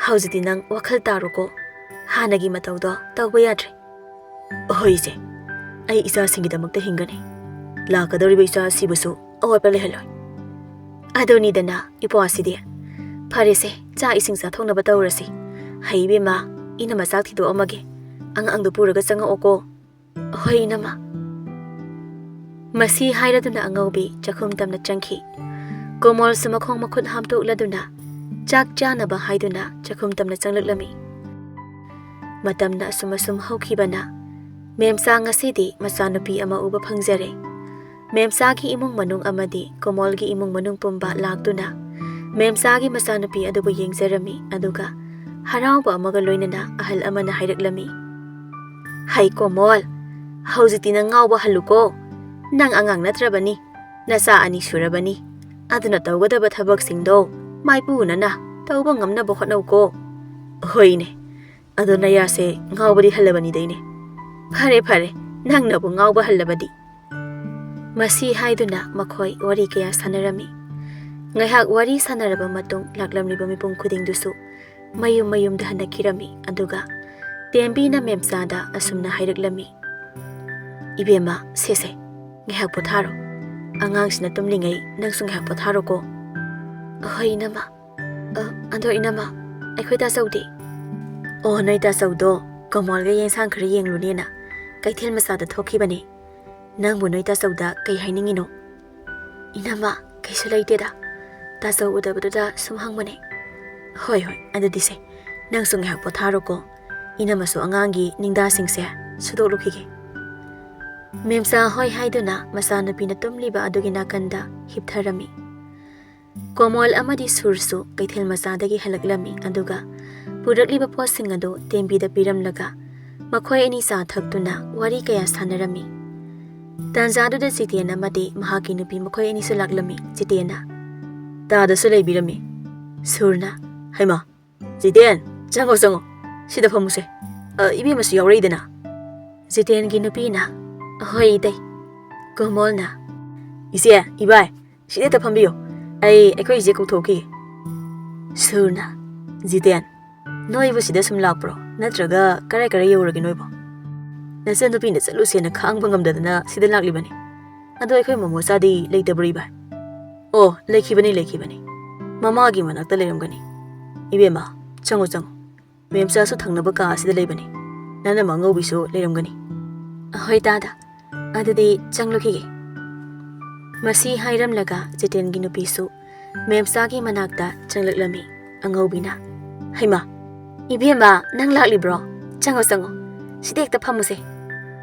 ꯍꯧꯖꯤꯛꯇꯤ ꯅꯪ ꯋꯥꯈꯜ ꯇꯥꯔꯣꯀꯣ꯫ ꯍꯥꯟꯅꯒꯤ ꯃꯇꯧꯗꯣ ꯇꯧꯕ ꯌꯥꯗ꯭ꯔꯦ꯫" "ꯍꯣꯏ ꯏꯆꯦ, ꯑꯩ ꯏꯆꯥꯁꯤꯡꯒꯤꯗꯃꯛꯇ ꯍꯤꯡꯒꯅꯤ꯫ ꯂꯥꯛꯀꯗꯧꯔꯤꯕ ꯏꯆꯥ ꯑꯁꯤꯕꯨꯁꯨ ꯑꯋꯥꯠꯄ ꯂꯩꯍꯜꯂꯣꯏ꯫ ꯑꯗꯨꯅꯤꯗꯅ, ꯏꯄ꯭ꯋꯥꯁꯤꯗꯤ꯫ ꯐꯔꯦꯁꯦ, ꯆꯥꯛ ꯏꯁꯤꯡ ꯆꯥꯊꯣꯛꯅꯕ ꯇꯧꯔꯁꯤ꯫ ꯍꯩ ꯏꯕꯦꯝꯃ, ꯏꯅꯝꯃ ꯆꯥꯛ ꯊꯤꯗꯣꯛꯑꯝꯃꯒꯦ꯫ ꯑꯉꯥꯡꯗꯣ ꯄꯨꯔꯒ ꯆꯪꯉꯛꯑꯣꯀꯣ꯫ ꯍꯣꯏ, ꯏꯅꯝꯃ꯫ ꯃꯁꯤ ꯍꯥꯏꯔꯗꯨꯅ ꯑꯉꯧꯕꯤ ꯆꯥꯛꯈꯨꯝ ꯇꯝꯅ ꯆꯪꯈꯤ꯫ ꯀꯣꯃꯣꯜꯁꯨ ꯃꯈꯣꯡ ꯃꯈꯨꯠ ꯍꯥꯝꯇꯣꯛꯂꯗꯨꯅ ꯆꯥꯛ ꯆꯥꯅꯕ ꯍꯥꯏꯗꯨꯅ ꯆꯥꯛꯈꯨꯝ ꯇꯝꯅ ꯆꯪꯂꯛꯂꯝꯃꯤ꯫ ꯃꯇꯝꯅ ꯑꯁꯨꯝ ꯑꯁꯨꯝ ꯍꯧꯈꯤꯕꯅ ꯃꯦꯝꯆꯥ ꯉꯁꯤꯗꯤ ꯃꯆꯥꯅꯨꯄꯤ ꯑꯃ ꯎꯕ ꯐꯪꯖꯔꯦ꯫ ꯃꯦꯝꯆꯥꯒꯤ ꯏꯃꯨꯡ ꯃꯅꯨꯡ ꯑꯃꯗꯤ ꯀꯣꯃꯣꯜꯒꯤ ꯏꯃꯨꯡ ꯃꯅꯨꯡ ꯄꯨꯝꯕ ꯂꯥꯛꯇꯨꯅ ꯃꯦꯝꯆꯥꯒꯤ ꯃꯆꯥꯅꯨꯄꯤ ꯑꯗꯨꯕꯨ ꯌꯦꯡꯖꯔꯝꯃꯤ꯫ ꯑꯗꯨꯒ ꯍꯔꯥꯎꯕ ꯑꯃꯒ ꯂꯣꯏꯅꯅ ꯑꯍꯜ ꯑꯃꯅ ꯍꯥꯏꯔꯛꯂꯝꯃꯤ, "ꯍꯩ ꯀꯣꯃꯣꯜ, ꯍꯧꯖꯤꯛꯇꯤ ꯅꯪ ꯉꯥꯎꯕ ꯍꯜꯂꯨꯀꯣ꯫ ꯅꯪ ꯑꯉꯥꯡ ꯅꯠꯇ꯭ꯔꯕꯅꯤ, ꯅꯆꯥ ꯑꯅꯤ ꯁꯨꯔꯕꯅꯤ꯫ ꯑꯗꯨꯅ ꯇꯧꯒꯗꯕ ꯊꯕꯛꯁꯤꯡꯗꯣ ꯃꯥꯏꯄꯨꯅꯅ ꯇꯧꯕ ꯉꯝꯅꯕ ꯍꯣꯠꯅꯧꯀꯣ꯫" "ꯍꯣꯏꯅꯦ, ꯑꯗꯣ ꯅꯌꯥꯁꯦ ꯉꯥꯎꯕꯗꯤ ꯍꯜꯂꯕꯅꯤꯗ ꯏꯅꯦ꯫" "ꯐꯔꯦ ꯐꯔꯦ, ꯅꯪꯅꯕꯨ ꯉꯥꯎꯕ ꯍꯜꯂꯕꯗꯤ꯫" ꯃꯁꯤ ꯍꯥꯏꯗꯨꯅ ꯃꯈꯣꯏ ꯋꯥꯔꯤ ꯀꯌꯥ ꯁꯥꯟꯅꯔꯝꯃꯤ꯫ ꯉꯥꯏꯍꯥꯛ ꯋꯥꯔꯤ ꯁꯥꯟꯅꯔꯕ ꯃꯇꯨꯡ ꯂꯥꯛꯂꯝꯂꯤꯕ ꯃꯤꯄꯨꯝ ꯈꯨꯗꯤꯡꯗꯨꯁꯨ ꯃꯌꯨꯝ ꯃꯌꯨꯝꯗ ꯍꯟꯅꯈꯤꯔꯝꯃꯤ꯫ ꯑꯗꯨꯒ ꯇꯦꯝꯕꯤꯅ ꯃꯦꯝꯆꯥꯗ ꯑꯁꯨꯝꯅ ꯍꯥꯏꯔꯛꯂꯝꯃꯤ, "ꯏꯕꯦꯝꯃ, ꯁꯦꯁꯦ, ꯉꯥꯏꯍꯥꯛ ꯄꯣꯊꯥꯔꯣ꯫ ꯑꯉꯥꯡꯁꯤꯅ ꯇꯨꯝꯂꯤꯉꯩ ꯅꯪꯁꯨ ꯉꯥꯏꯍꯥꯛ ꯄꯣꯊꯥꯔꯣꯀꯣ꯫" "ꯍꯣꯏ, ꯏꯅꯝꯃ꯫ ꯑ, ꯑꯗꯣ ꯏꯅꯝꯃ, ꯑꯩꯈꯣꯏ ꯇꯥꯆꯧꯗꯤ?" "ꯑꯣ, ꯅꯣꯏ ꯇꯥꯆꯧꯗꯣ ꯀꯃꯣꯜꯒ ꯌꯦꯟꯁꯥꯡ ꯈꯔ ꯌꯦꯡꯂꯨꯅꯦꯅ ꯀꯩꯊꯦꯜ ꯃꯆꯥꯗ ꯊꯣꯛꯈꯤꯕꯅꯦ꯫ ꯅꯪꯕꯨ ꯅꯣꯏ ꯇꯥꯆꯧꯗ ꯀꯩ ꯍꯥꯏꯅꯤꯡꯉꯤꯅꯣ?" "ꯏꯅꯝꯃ, ꯀꯩꯁꯨ ꯂꯩꯇꯦꯗ꯫ ꯇꯥꯆꯧ ꯎꯗꯕꯗꯨꯗ ꯁꯨꯝ ꯍꯪꯕꯅꯦ꯫" "ꯍꯣꯏ, ꯍꯣꯏ, ꯑꯗꯨꯗꯤꯁꯦ, ꯅꯪꯁꯨ ꯉꯥꯏꯍꯥꯛ ꯄꯣꯊꯥꯔꯣꯀꯣ꯫ ꯏꯅꯝꯃꯁꯨ ꯑꯉꯥꯡꯒꯤ ꯅꯤꯡꯗꯥꯁꯤꯡꯁꯦ ꯁꯨꯗꯣꯛꯂꯨꯈꯤꯒꯦ꯫" ꯃꯦꯝꯆꯥ ꯍꯣꯏ ꯍꯥꯏꯗꯨꯅ ꯃꯆꯥꯅꯨꯄꯤꯅ ꯇꯨꯝꯂꯤꯕ ꯑꯗꯨꯒꯤ ꯅꯥꯀꯟꯗ ꯍꯤꯞꯊꯔꯝꯃꯤ꯫ ꯀꯣꯃꯣꯜ ꯑꯃꯗꯤ ꯁꯨꯔꯁꯨ ꯀꯩꯊꯦꯜ ꯃꯆꯥꯗꯒꯤ ꯍꯜꯂꯛꯂꯝꯃꯤ, ꯑꯗꯨꯒ ꯄꯨꯔꯛꯂꯤꯕ ꯄꯣꯠꯁꯤꯡ ꯑꯗꯨ ꯇꯦꯝꯕꯤꯗ ꯄꯤꯔꯝꯂꯒ ꯃꯈꯣꯏ ꯑꯅꯤ ꯆꯥ ꯊꯛꯇꯨꯅ ꯋꯥꯔꯤ ꯀꯌꯥ ꯁꯥꯟꯅꯔꯝꯃꯤ꯫ ꯇꯥꯟꯖꯥꯗꯨꯗ ꯖꯤꯇꯦꯟ ꯑꯃꯗꯤ ꯃꯍꯥꯛꯀꯤ ꯅꯨꯄꯤ ꯃꯈꯣꯏ ꯑꯅꯤꯁꯨ ꯂꯥꯛꯂꯝꯃꯤ꯫ ꯖꯤꯇꯦꯟꯅ ꯇꯥꯗꯁꯨ ꯂꯩꯕꯤꯔꯝꯃꯤ꯫ ꯁꯨꯔꯅ, "ꯍꯩꯃꯥ, ꯖꯤꯇꯦꯟ, ꯆꯪꯉꯣ, ꯆꯪꯉꯣ꯫ ꯁꯤꯗ ꯐꯝꯃꯨꯁꯦ꯫ ꯑ, ꯏꯕꯦꯝꯃꯁꯨ ꯌꯥꯎꯔꯛꯏꯗꯅ?" ꯖꯤꯇꯦꯟꯒꯤ ꯅꯨꯄꯤꯅ, "ꯍꯣꯏ, ꯏꯇꯩ꯫" ꯀꯣꯃꯣꯜꯅ, "ꯏꯆꯦ, ꯏꯕꯥꯏ, ꯁꯤꯗ ꯍꯦꯛꯇ ꯐꯝꯕꯤꯌꯣ꯫ ꯑꯩ ꯑꯩꯈꯣꯏ ꯏꯆꯦ ꯀꯧꯊꯣꯛꯈꯤꯒꯦ꯫" ꯁꯨꯔꯅ, "ꯖꯤꯇꯦꯟ, ꯅꯣꯏꯕꯨ ꯁꯤꯗ ꯁꯨꯝ ꯂꯥꯛꯄ꯭ꯔꯣ? ꯅꯠꯇ꯭ꯔꯒ ꯀꯔꯥꯏ ꯀꯔꯥꯏ ꯌꯧꯔꯒꯦ ꯅꯣꯏꯕꯣ?" "ꯅꯆꯟꯅꯨꯄꯤꯅ ꯆꯠꯂꯨꯁꯦꯅ ꯈꯥꯡꯕ ꯉꯝꯗꯗꯅ ꯁꯤꯗ ꯂꯥꯛꯂꯤꯕꯅꯤ꯫" "ꯑꯗꯣ ꯑꯩꯈꯣꯏ ꯃꯣꯃꯣꯆꯥꯗꯤ ꯂꯩꯇꯕ꯭ꯔꯣ, ꯏꯕꯥꯏ?" "ꯑꯣ, ꯂꯩꯈꯤꯕꯅꯤ, ꯂꯩꯈꯤꯕꯅꯤ꯫ ꯃꯃꯥꯒꯤ ꯃꯅꯥꯛꯇ ꯂꯩꯔꯝꯒꯅꯤ꯫ ꯏꯕꯦꯝꯃ, ꯆꯪꯉꯣ, ꯆꯪꯉꯣ꯫ ꯃꯦꯝꯆꯥꯁꯨ ꯊꯪꯅꯕ ꯀꯥ ꯑꯁꯤꯗ ꯂꯩꯕꯅꯤ꯫ ꯅꯅꯝꯃ ꯑꯉꯧꯕꯤꯁꯨ ꯂꯩꯔꯝꯒꯅꯤ꯫" "ꯑꯍꯣꯏ ꯇꯥꯗ, ꯑꯗꯨꯗꯤ ꯆꯪꯂꯨꯈꯤꯒꯦ꯫" ꯃꯁꯤ ꯍꯥꯏꯔꯝꯂꯒ ꯖꯤꯇꯦꯟꯒꯤ ꯅꯨꯄꯤꯁꯨ ꯃꯦꯝꯆꯥꯒꯤ ꯃꯅꯥꯛꯇ ꯆꯪꯂꯛꯂꯝꯃꯤ꯫ ꯑꯉꯧꯕꯤꯅ, "ꯍꯩꯃꯥ, ꯏꯕꯦꯝꯃ, ꯅꯪ ꯂꯥꯛꯂꯤꯕ꯭ꯔꯣ? ꯆꯪꯉꯣ, ꯆꯪꯉꯣ꯫ ꯁꯤꯗ ꯍꯦꯛꯇ ꯐꯝꯃꯨꯁꯦ꯫"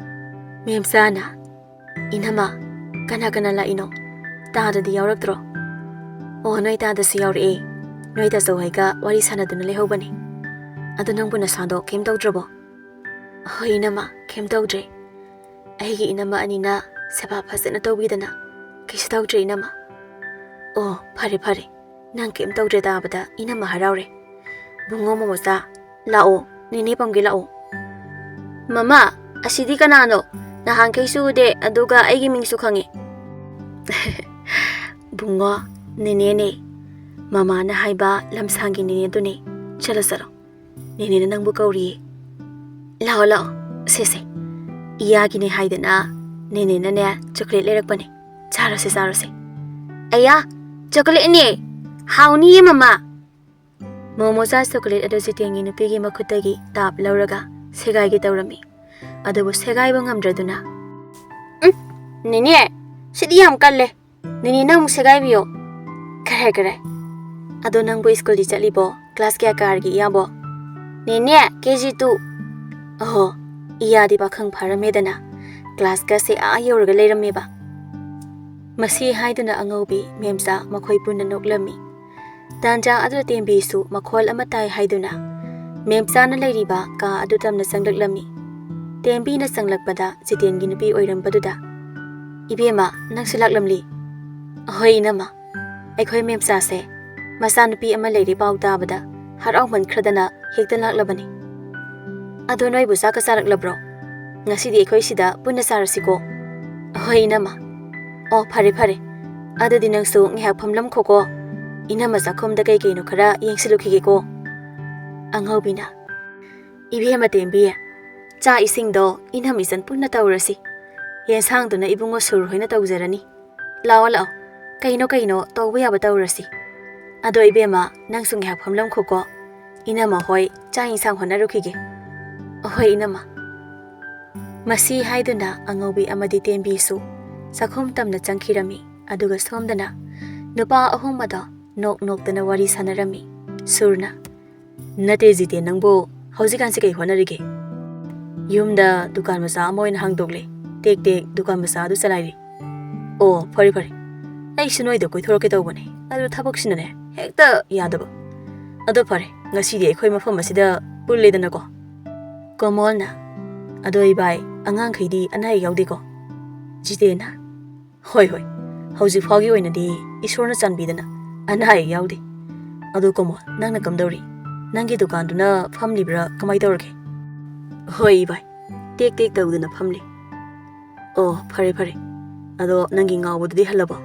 ꯃꯦꯝꯆꯥꯅ, "ꯏꯅꯝꯃ, ꯀꯅꯥ ꯀꯅꯥ ꯂꯥꯛꯏꯅꯣ? ꯇꯥꯗꯗꯤ ꯌꯥꯎꯔꯛꯇ꯭ꯔꯣ?" "ꯑꯣ, ꯅꯣꯏ ꯇꯥꯗꯁꯨ ꯌꯥꯎꯔꯛꯑꯦ꯫ ꯅꯣꯏ ꯇꯥꯆꯧ ꯍꯣꯏꯒ ꯋꯥꯔꯤ ꯁꯥꯟꯅꯗꯨꯅ ꯂꯩꯍꯧꯕꯅꯦ꯫ ꯑꯗꯣ ꯅꯪꯕꯨ ꯅꯁꯥꯗꯣ ꯀꯩꯝ ꯇꯧꯗ꯭ꯔꯕꯣ?" "ꯍꯣꯏ ꯏꯅꯝꯃ, ꯀꯩꯝ ꯇꯧꯗ꯭ꯔꯦ꯫ ꯑꯩꯒꯤ ꯏꯅꯝꯃ ꯑꯅꯤꯅ ꯁꯦꯕꯥ ꯐꯖꯅ ꯇꯧꯕꯤꯗꯅ ꯀꯩꯁꯨ ꯇꯧꯗ꯭ꯔꯦ ꯏꯅꯝꯃ꯫" "ꯑꯣ, ꯐꯔꯦ ꯐꯔꯦ, ꯅꯪ ꯀꯩꯝ ꯇꯧꯗ꯭ꯔꯦ ꯇꯥꯕꯗ ꯏꯅꯝꯃ ꯍꯔꯥꯎꯔꯦ꯫ ꯕꯨꯡꯉꯣ ꯃꯣꯃꯣꯆꯥ, ꯂꯥꯛꯑꯣ, ꯅꯦꯅꯦ ꯄꯝꯒꯦ ꯂꯥꯛꯑꯣ꯫" "ꯃꯃꯥ, ꯑꯁꯤꯗꯤ ꯀꯅꯥꯅꯣ? ꯅꯍꯥꯟꯈꯩꯁꯨ ꯎꯗꯦ, ꯑꯗꯨꯒ ꯑꯩꯒꯤ ꯃꯤꯡꯁꯨ ꯈꯪꯉꯦ꯫" "ꯕꯨꯡꯉꯣ, ꯅꯦꯅꯦꯅꯦ꯫ ꯃꯃꯥꯅ ꯍꯥꯏꯕ ꯂꯝꯁꯥꯡꯒꯤ ꯅꯦꯅꯦꯗꯨꯅꯦ꯫ ꯆꯠꯂꯣ, ꯆꯠꯂꯣ꯫ ꯅꯦꯅꯦꯅ ꯅꯪꯕꯨ ꯀꯧꯔꯤꯌꯦ꯫ ꯂꯥꯛꯑꯣ, ꯂꯥꯛꯑꯣ, ꯁꯦ, ꯁꯦ꯫ ꯏꯌꯥꯒꯤꯅꯦ ꯍꯥꯏꯗꯅ ꯅꯦꯅꯦꯅꯅꯦ ꯆꯣꯀ꯭ꯂꯦꯠ ꯂꯩꯔꯛꯄꯅꯦ꯫ ꯆꯥꯔꯣꯁꯦ, ꯆꯥꯔꯣꯁꯦ꯫" "ꯑꯌꯥ, ꯆꯣꯀ꯭ꯂꯦꯠꯅꯦ? ꯍꯥꯎꯅꯤꯌꯦ ꯃꯃꯥ!" ꯃꯣꯃꯣꯆꯥ ꯆꯣꯀ꯭ꯂꯦꯠ ꯑꯗꯨ ꯖꯤꯇꯦꯟꯒꯤ ꯅꯨꯄꯤꯒꯤ ꯃꯈꯨꯠꯇꯒꯤ ꯇꯥꯞ ꯂꯧꯔꯒ ꯁꯦꯒꯥꯏꯒꯦ ꯇꯧꯔꯝꯃꯤ꯫ ꯑꯗꯨꯕꯨ ꯁꯦꯒꯥꯏꯕ ꯉꯝꯗ꯭ꯔꯗꯨꯅ, "ꯎꯝ, ꯅꯦꯅꯦ, ꯁꯤꯗꯤ ꯌꯥꯝ ꯀꯜꯂꯦ꯫ ꯅꯦꯅꯦꯅ ꯑꯃꯨꯛ ꯁꯦꯒꯥꯏꯕꯤꯌꯣ꯫" "ꯈꯔ, ꯈꯔ꯫ ꯑꯗꯣ ꯅꯪꯕꯨ ꯁ꯭ꯀꯨꯜꯗꯤ ꯆꯠꯂꯤꯕꯣ? ꯀ꯭ꯂꯥꯁ ꯀꯌꯥ ꯀꯥꯔꯒꯦ ꯏꯌꯥꯕꯣ?" "ꯅꯦꯅꯦ, ꯀꯦ ꯖꯤ ꯇꯨ꯫" "ꯑꯍꯣ, ꯏꯌꯥꯗꯤ ꯄꯥꯈꯪ ꯐꯥꯔꯝꯃꯦꯗꯅ꯫ ꯀ꯭ꯂꯥꯁꯀꯁꯦ ꯑꯥ ꯌꯧꯔꯒ ꯂꯩꯔꯝꯃꯦꯕ꯫" ꯃꯁꯤ ꯍꯥꯏꯗꯨꯅ ꯑꯉꯧꯕꯤ ꯃꯦꯝꯆꯥ ꯃꯈꯣꯏ ꯄꯨꯟꯅ ꯅꯣꯛꯂꯝꯃꯤ꯫ ꯇꯥꯟꯖꯥ ꯑꯗꯨꯗ ꯇꯦꯝꯕꯤꯁꯨ ꯃꯈꯣꯜ ꯑꯃ ꯇꯥꯏ ꯍꯥꯏꯗꯨꯅ ꯃꯦꯝꯆꯥꯅ ꯂꯩꯔꯤꯕ ꯀꯥ ꯑꯗꯨ ꯇꯝꯅ ꯆꯪꯂꯛꯂꯝꯃꯤ꯫ ꯇꯦꯝꯕꯤꯅ ꯆꯪꯂꯛꯄꯗ ꯖꯤꯇꯦꯟꯒꯤ ꯅꯨꯄꯤ ꯑꯣꯏꯔꯝꯕꯗꯨꯗ, "ꯏꯕꯦꯝꯃ, ꯅꯪꯁꯨ ꯂꯥꯛꯂꯝꯂꯤ?" "ꯑꯍꯣꯏ ꯏꯅꯝꯃ, ꯑꯩꯈꯣꯏ ꯃꯦꯝꯆꯥꯁꯦ ꯃꯆꯥꯅꯨꯄꯤ ꯑꯃ ꯂꯩꯔꯦ ꯄꯥꯎ ꯇꯥꯕꯗ ꯍꯔꯥꯎꯃꯟꯈ꯭ꯔꯗꯅ ꯍꯦꯛꯇ ꯂꯥꯛꯂꯕꯅꯤ꯫" "ꯑꯗꯣ ꯅꯣꯏꯕꯨ ꯆꯥꯛꯀ ꯆꯥꯔꯛꯂꯕ꯭ꯔꯣ? ꯉꯁꯤꯗꯤ ꯑꯩꯈꯣꯏ ꯁꯤꯗ ꯄꯨꯟꯅ ꯆꯥꯔꯁꯤꯀꯣ꯫" "ꯍꯣꯏ ꯏꯅꯝꯃ꯫" "ꯑꯣ, ꯐꯔꯦ ꯐꯔꯦ꯫ ꯑꯗꯨꯗꯤ ꯅꯪꯁꯨ ꯉꯥꯏꯍꯥꯛ ꯐꯝꯂꯝꯈꯣꯀꯣ꯫ ꯏꯅꯝꯃ ꯆꯥꯛꯈꯨꯝꯗ ꯀꯩ ꯀꯩꯅꯣ ꯈꯔ ꯌꯦꯡꯁꯤꯜꯂꯨꯈꯤꯒꯦꯀꯣ꯫" ꯑꯉꯧꯕꯤꯅ, "ꯏꯕꯦꯝꯃ ꯇꯦꯝꯕꯤ, ꯆꯥꯛ ꯏꯁꯤꯡꯗꯣ ꯏꯅꯝ ꯏꯆꯟ ꯄꯨꯟꯅ ꯇꯧꯔꯁꯤ꯫ ꯌꯦꯟꯁꯥꯡꯗꯨꯅ ꯏꯕꯨꯡꯉꯣ ꯁꯨꯔ ꯍꯣꯏꯅ ꯇꯧꯖꯔꯅꯤ꯫ ꯂꯥꯛꯑꯣ, ꯂꯥꯛꯑꯣ, ꯀꯩꯅꯣ ꯀꯩꯅꯣ ꯇꯧꯕ ꯌꯥꯕ ꯇꯧꯔꯁꯤ꯫ ꯑꯗꯣ ꯏꯕꯦꯝꯃ, ꯅꯪꯁꯨ ꯉꯥꯏꯍꯥꯛ ꯐꯝꯂꯝꯈꯣꯀꯣ꯫ ꯏꯅꯝꯃ ꯍꯣꯏ ꯆꯥꯛ ꯏꯟꯁꯥꯡ ꯍꯣꯠꯅꯔꯨꯈꯤꯒꯦ꯫ ꯑꯍꯣꯏ ꯏꯅꯝꯃ꯫ ꯃꯁꯤ ꯍꯥꯏꯗꯨꯅ ꯑꯉꯧꯕꯤ ꯑꯃꯗꯤ ꯇꯦꯝꯕꯤꯁꯨ ꯆꯥꯛꯈꯨꯝ ꯇꯝꯅ ꯆꯪꯈꯤꯔꯝꯃꯤ꯫ ꯑꯗꯨꯒ ꯁꯣꯝꯗꯅ ꯅꯨꯄꯥ ꯑꯍꯨꯝ ꯑꯗꯣ ꯅꯣꯛ ꯅꯣꯛꯇꯅ ꯋꯥꯔꯤ ꯁꯥꯟꯅꯔꯝꯃꯤ꯫ ꯁꯨꯔꯅ, "ꯅꯠꯇꯦ ꯖꯤꯇꯦꯟ, ꯅꯪꯕꯨ ꯍꯧꯖꯤꯛꯀꯥꯟꯁꯤ ꯀꯩ ꯍꯣꯠꯅꯔꯤꯒꯦ?" "ꯌꯨꯝꯗ ꯗꯨꯀꯥꯟ ꯃꯆꯥ ꯑꯃ ꯑꯣꯏꯅ ꯍꯥꯡꯗꯣꯛꯂꯦ꯫ ꯇꯦꯛ ꯇꯦꯛ ꯗꯨꯀꯥꯟ ꯃꯆꯥ ꯑꯗꯨ ꯆꯂꯥꯏꯔꯤ꯫" "ꯑꯣ, ꯐꯔꯦ ꯐꯔꯦ꯫ ꯑꯩꯁꯨ ꯅꯣꯏꯗ ꯀꯣꯏꯊꯣꯔꯛꯀꯦ ꯇꯧꯕꯅꯦ, ꯑꯗꯨ ꯊꯕꯛꯁꯤꯅꯅꯦ ꯍꯦꯛꯇ ꯌꯥꯗꯕ꯫ ꯑꯗꯣ ꯐꯔꯦ, ꯉꯁꯤꯗꯤ ꯑꯩꯈꯣꯏ ꯃꯐꯝ ꯑꯁꯤꯗ ꯄꯨꯜꯂꯦꯗꯅꯀꯣ꯫" ꯀꯣꯃꯣꯜꯅ, "ꯑꯗꯣ ꯏꯕꯥꯏ, ꯑꯉꯥꯡꯈꯩꯗꯤ ꯑꯅꯥ ꯑꯌꯦꯛ ꯌꯥꯎꯗꯦꯀꯣ?" ꯖꯤꯇꯦꯟꯅ, "ꯍꯣꯏ ꯍꯣꯏ, ꯍꯧꯖꯤꯛ ꯐꯥꯎꯒꯤ ꯑꯣꯏꯅꯗꯤ ꯏꯁꯣꯔꯅ ꯆꯥꯟꯕꯤꯗꯅ ꯑꯅꯥ ꯑꯌꯦꯛ ꯌꯥꯎꯗꯦ꯫ ꯑꯗꯣ ꯀꯣꯃꯣꯜ, ꯅꯪꯅ ꯀꯝꯗꯧꯔꯤ? ꯅꯪꯒꯤ ꯗꯨꯀꯥꯟꯗꯨꯅ ꯐꯝꯂꯤꯕ꯭ꯔꯥ, ꯀꯃꯥꯏ ꯇꯧꯔꯒꯦ?" "ꯍꯣꯏ ꯏꯕꯥꯏ, ꯇꯦꯛ ꯇꯦꯛ ꯇꯧꯗꯅ ꯐꯝꯂꯤ꯫" "ꯑꯣ, ꯐꯔꯦ ꯐꯔꯦ꯫ ꯑꯗꯣ ꯅꯪꯒꯤ ꯉꯥꯎꯕꯗꯨꯗꯤ ꯍꯜꯂꯕꯣ?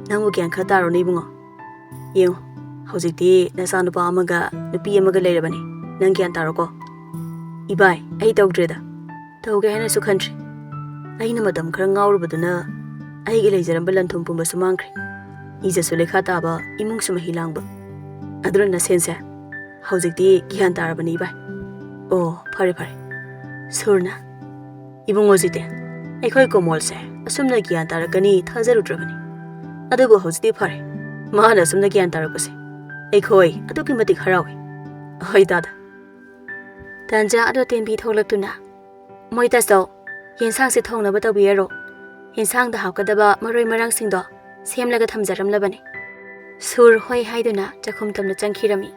ꯅꯪꯕꯨ ꯒ꯭ꯌꯥꯟ ꯈꯔ ꯇꯥꯔꯣꯅꯦ ꯏꯕꯨꯡꯉꯣ꯫ ꯌꯦꯡꯉꯣ, ꯍꯧꯖꯤꯛꯇꯤ ꯅꯆꯥꯅꯨꯄꯥ ꯑꯃꯒ ꯅꯨꯄꯤ ꯑꯃꯒ ꯂꯩꯔꯕꯅꯤ꯫ ꯅꯪ ꯒ꯭ꯌꯥꯟ ꯇꯥꯔꯣꯀꯣ꯫" "ꯏꯕꯥꯏ, ꯑꯩ ꯇꯧꯗ꯭ꯔꯦꯗ꯫ ꯇꯧꯒꯦ ꯍꯥꯏꯅꯁꯨ ꯈꯟꯗ꯭ꯔꯤ꯫ ꯑꯩꯅ ꯃꯇꯝ ꯈꯔ ꯉꯥꯎꯔꯨꯕꯗꯨꯅ ꯑꯩꯒꯤ ꯂꯩꯖꯔꯝꯕ ꯂꯟ ꯊꯨꯝ ꯄꯨꯝꯕꯁꯨ ꯃꯥꯡꯈ꯭ꯔꯦ꯫ ꯏꯖꯠꯁꯨ ꯂꯩꯈꯥ ꯇꯥꯕ, ꯏꯃꯨꯡꯁꯨ ꯃꯍꯤ ꯂꯥꯡꯕ꯫ ꯑꯗꯨꯅ ꯅꯁꯦꯟꯁꯦ ꯍꯧꯖꯤꯛꯇꯤ ꯒ꯭ꯌꯥꯟ ꯇꯥꯔꯕꯅꯤ ꯏꯕꯥꯏ꯫" "ꯑꯣ, ꯐꯔꯦ ꯐꯔꯦ꯫" ꯁꯨꯔꯅ, "ꯏꯕꯨꯡꯉꯣ ꯖꯤꯇꯦꯟ, ꯑꯩꯈꯣꯏ ꯀꯣꯃꯣꯜꯁꯦ ꯑꯁꯨꯝꯅ ꯒ꯭ꯌꯥꯟ ꯇꯥꯔꯛꯀꯅꯤ ꯊꯥꯖꯔꯨꯗ꯭ꯔꯕꯅꯤ꯫ ꯑꯗꯨꯕꯨ ꯍꯧꯖꯤꯛꯇꯤ ꯐꯔꯦ꯫ ꯃꯥꯅ ꯑꯁꯨꯝꯅ ꯒ꯭ꯌꯥꯟ ꯇꯥꯔꯛꯄꯁꯦ ꯑꯩꯈꯣꯏ ꯑꯗꯨꯛꯀꯤ ꯃꯇꯤꯛ ꯍꯔꯥꯎꯏ꯫ ꯍꯣꯏ ꯇꯥꯗ꯫" ꯇꯥꯟꯖꯥ ꯑꯗꯣ ꯇꯦꯝꯕꯤ ꯊꯣꯛꯂꯛꯇꯨꯅ, "ꯃꯣꯏ ꯇꯥꯆꯧ, ꯌꯦꯟꯁꯥꯡꯁꯦ ꯊꯣꯡꯅꯕ ꯇꯧꯕꯤꯔꯔꯣ꯫ ꯌꯦꯟꯁꯥꯡꯗ ꯍꯥꯞꯀꯗꯕ ꯃꯔꯣꯏ ꯃꯔꯥꯡꯁꯤꯡꯗꯣ ꯁꯦꯝꯂꯒ ꯊꯝꯖꯔꯝꯂꯕꯅꯤ꯫" ꯁꯨꯔ ꯍꯣꯏ ꯍꯥꯏꯗꯨꯅ ꯆꯥꯛꯈꯨꯝ ꯇꯝꯅ ꯆꯪꯈꯤꯔꯝꯃꯤ꯫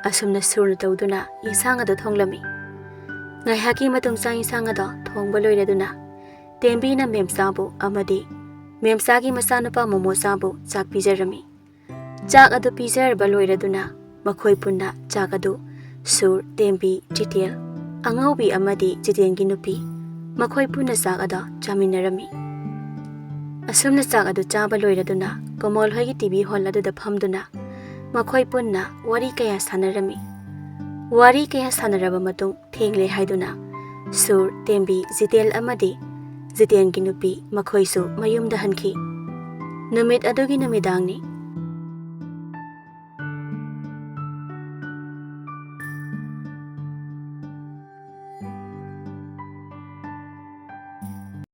ꯑꯁꯨꯝꯅ ꯁꯨꯔꯅ ꯇꯧꯗꯨꯅ ꯌꯦꯟꯁꯥꯡ ꯑꯗꯨ ꯊꯣꯡꯂꯝꯃꯤ꯫ ꯉꯥꯏꯍꯥꯛꯀꯤ ꯃꯇꯨꯡ ꯆꯥꯛ ꯌꯦꯟꯁꯥꯡ ꯑꯗꯣ ꯊꯣꯡꯕ ꯂꯣꯏꯔꯗꯨꯅ ꯇꯦꯝꯕꯤꯅ ꯃꯦꯝꯆꯥꯕꯨ ꯑꯃꯗꯤ ꯃꯦꯝꯆꯥꯒꯤ ꯃꯆꯥꯅꯨꯄꯥ ꯃꯣꯃꯣꯆꯥꯕꯨ ꯆꯥꯛ ꯄꯤꯖꯔꯝꯃꯤ꯫ ꯆꯥꯛ ꯑꯗꯨ ꯄꯤꯖꯔꯕ ꯂꯣꯏꯔꯗꯨꯅ ꯃꯈꯣꯏ ꯄꯨꯟꯅ ꯆꯥꯛ ꯑꯗꯨ ꯁꯨꯔ, ꯇꯦꯝꯕꯤ, ꯖꯤꯇꯦꯜ, ꯑꯉꯧꯕꯤ ꯑꯃꯗꯤ ꯖꯤꯇꯦꯟꯒꯤ ꯅꯨꯄꯤ, ꯃꯈꯣꯏ ꯄꯨꯟꯅ ꯆꯥꯛ ꯑꯗꯨ ꯆꯥꯃꯤꯟꯅꯔꯝꯃꯤ꯫ ꯑꯁꯨꯝꯅ ꯆꯥꯛ ꯑꯗꯨ ꯆꯥꯕ ꯂꯣꯏꯔꯗꯨꯅ ꯀꯣꯃꯣꯜ ꯍꯣꯏꯒꯤ ꯇꯤ ꯚꯤ ꯍꯣꯜ ꯑꯗꯨꯗ ꯐꯝꯗꯨꯅ ꯃꯈꯣꯏ ꯄꯨꯟꯅ ꯋꯥꯔꯤ ꯀꯌꯥ ꯁꯥꯟꯅꯔꯝꯃꯤ꯫ ꯋꯥꯔꯤ ꯀꯌꯥ ꯁꯥꯟꯅꯔꯕ ꯃꯇꯨꯡ ꯊꯦꯡꯂꯦ ꯍꯥꯏꯗꯨꯅ ꯁꯨꯔ, ꯇꯦꯝꯕꯤ, ꯖꯤꯇꯦꯜ ꯑꯃꯗꯤ ꯖꯤꯇꯦꯟꯒꯤ ꯅꯨꯄꯤ ꯃꯈꯣꯏꯁꯨ ꯃꯌꯨꯝꯗ ꯍꯟꯈꯤ꯫ ꯅꯨꯃꯤꯠ ꯑꯗꯨꯒꯤ ꯅꯨꯃꯤꯗꯥꯡꯅꯤ꯫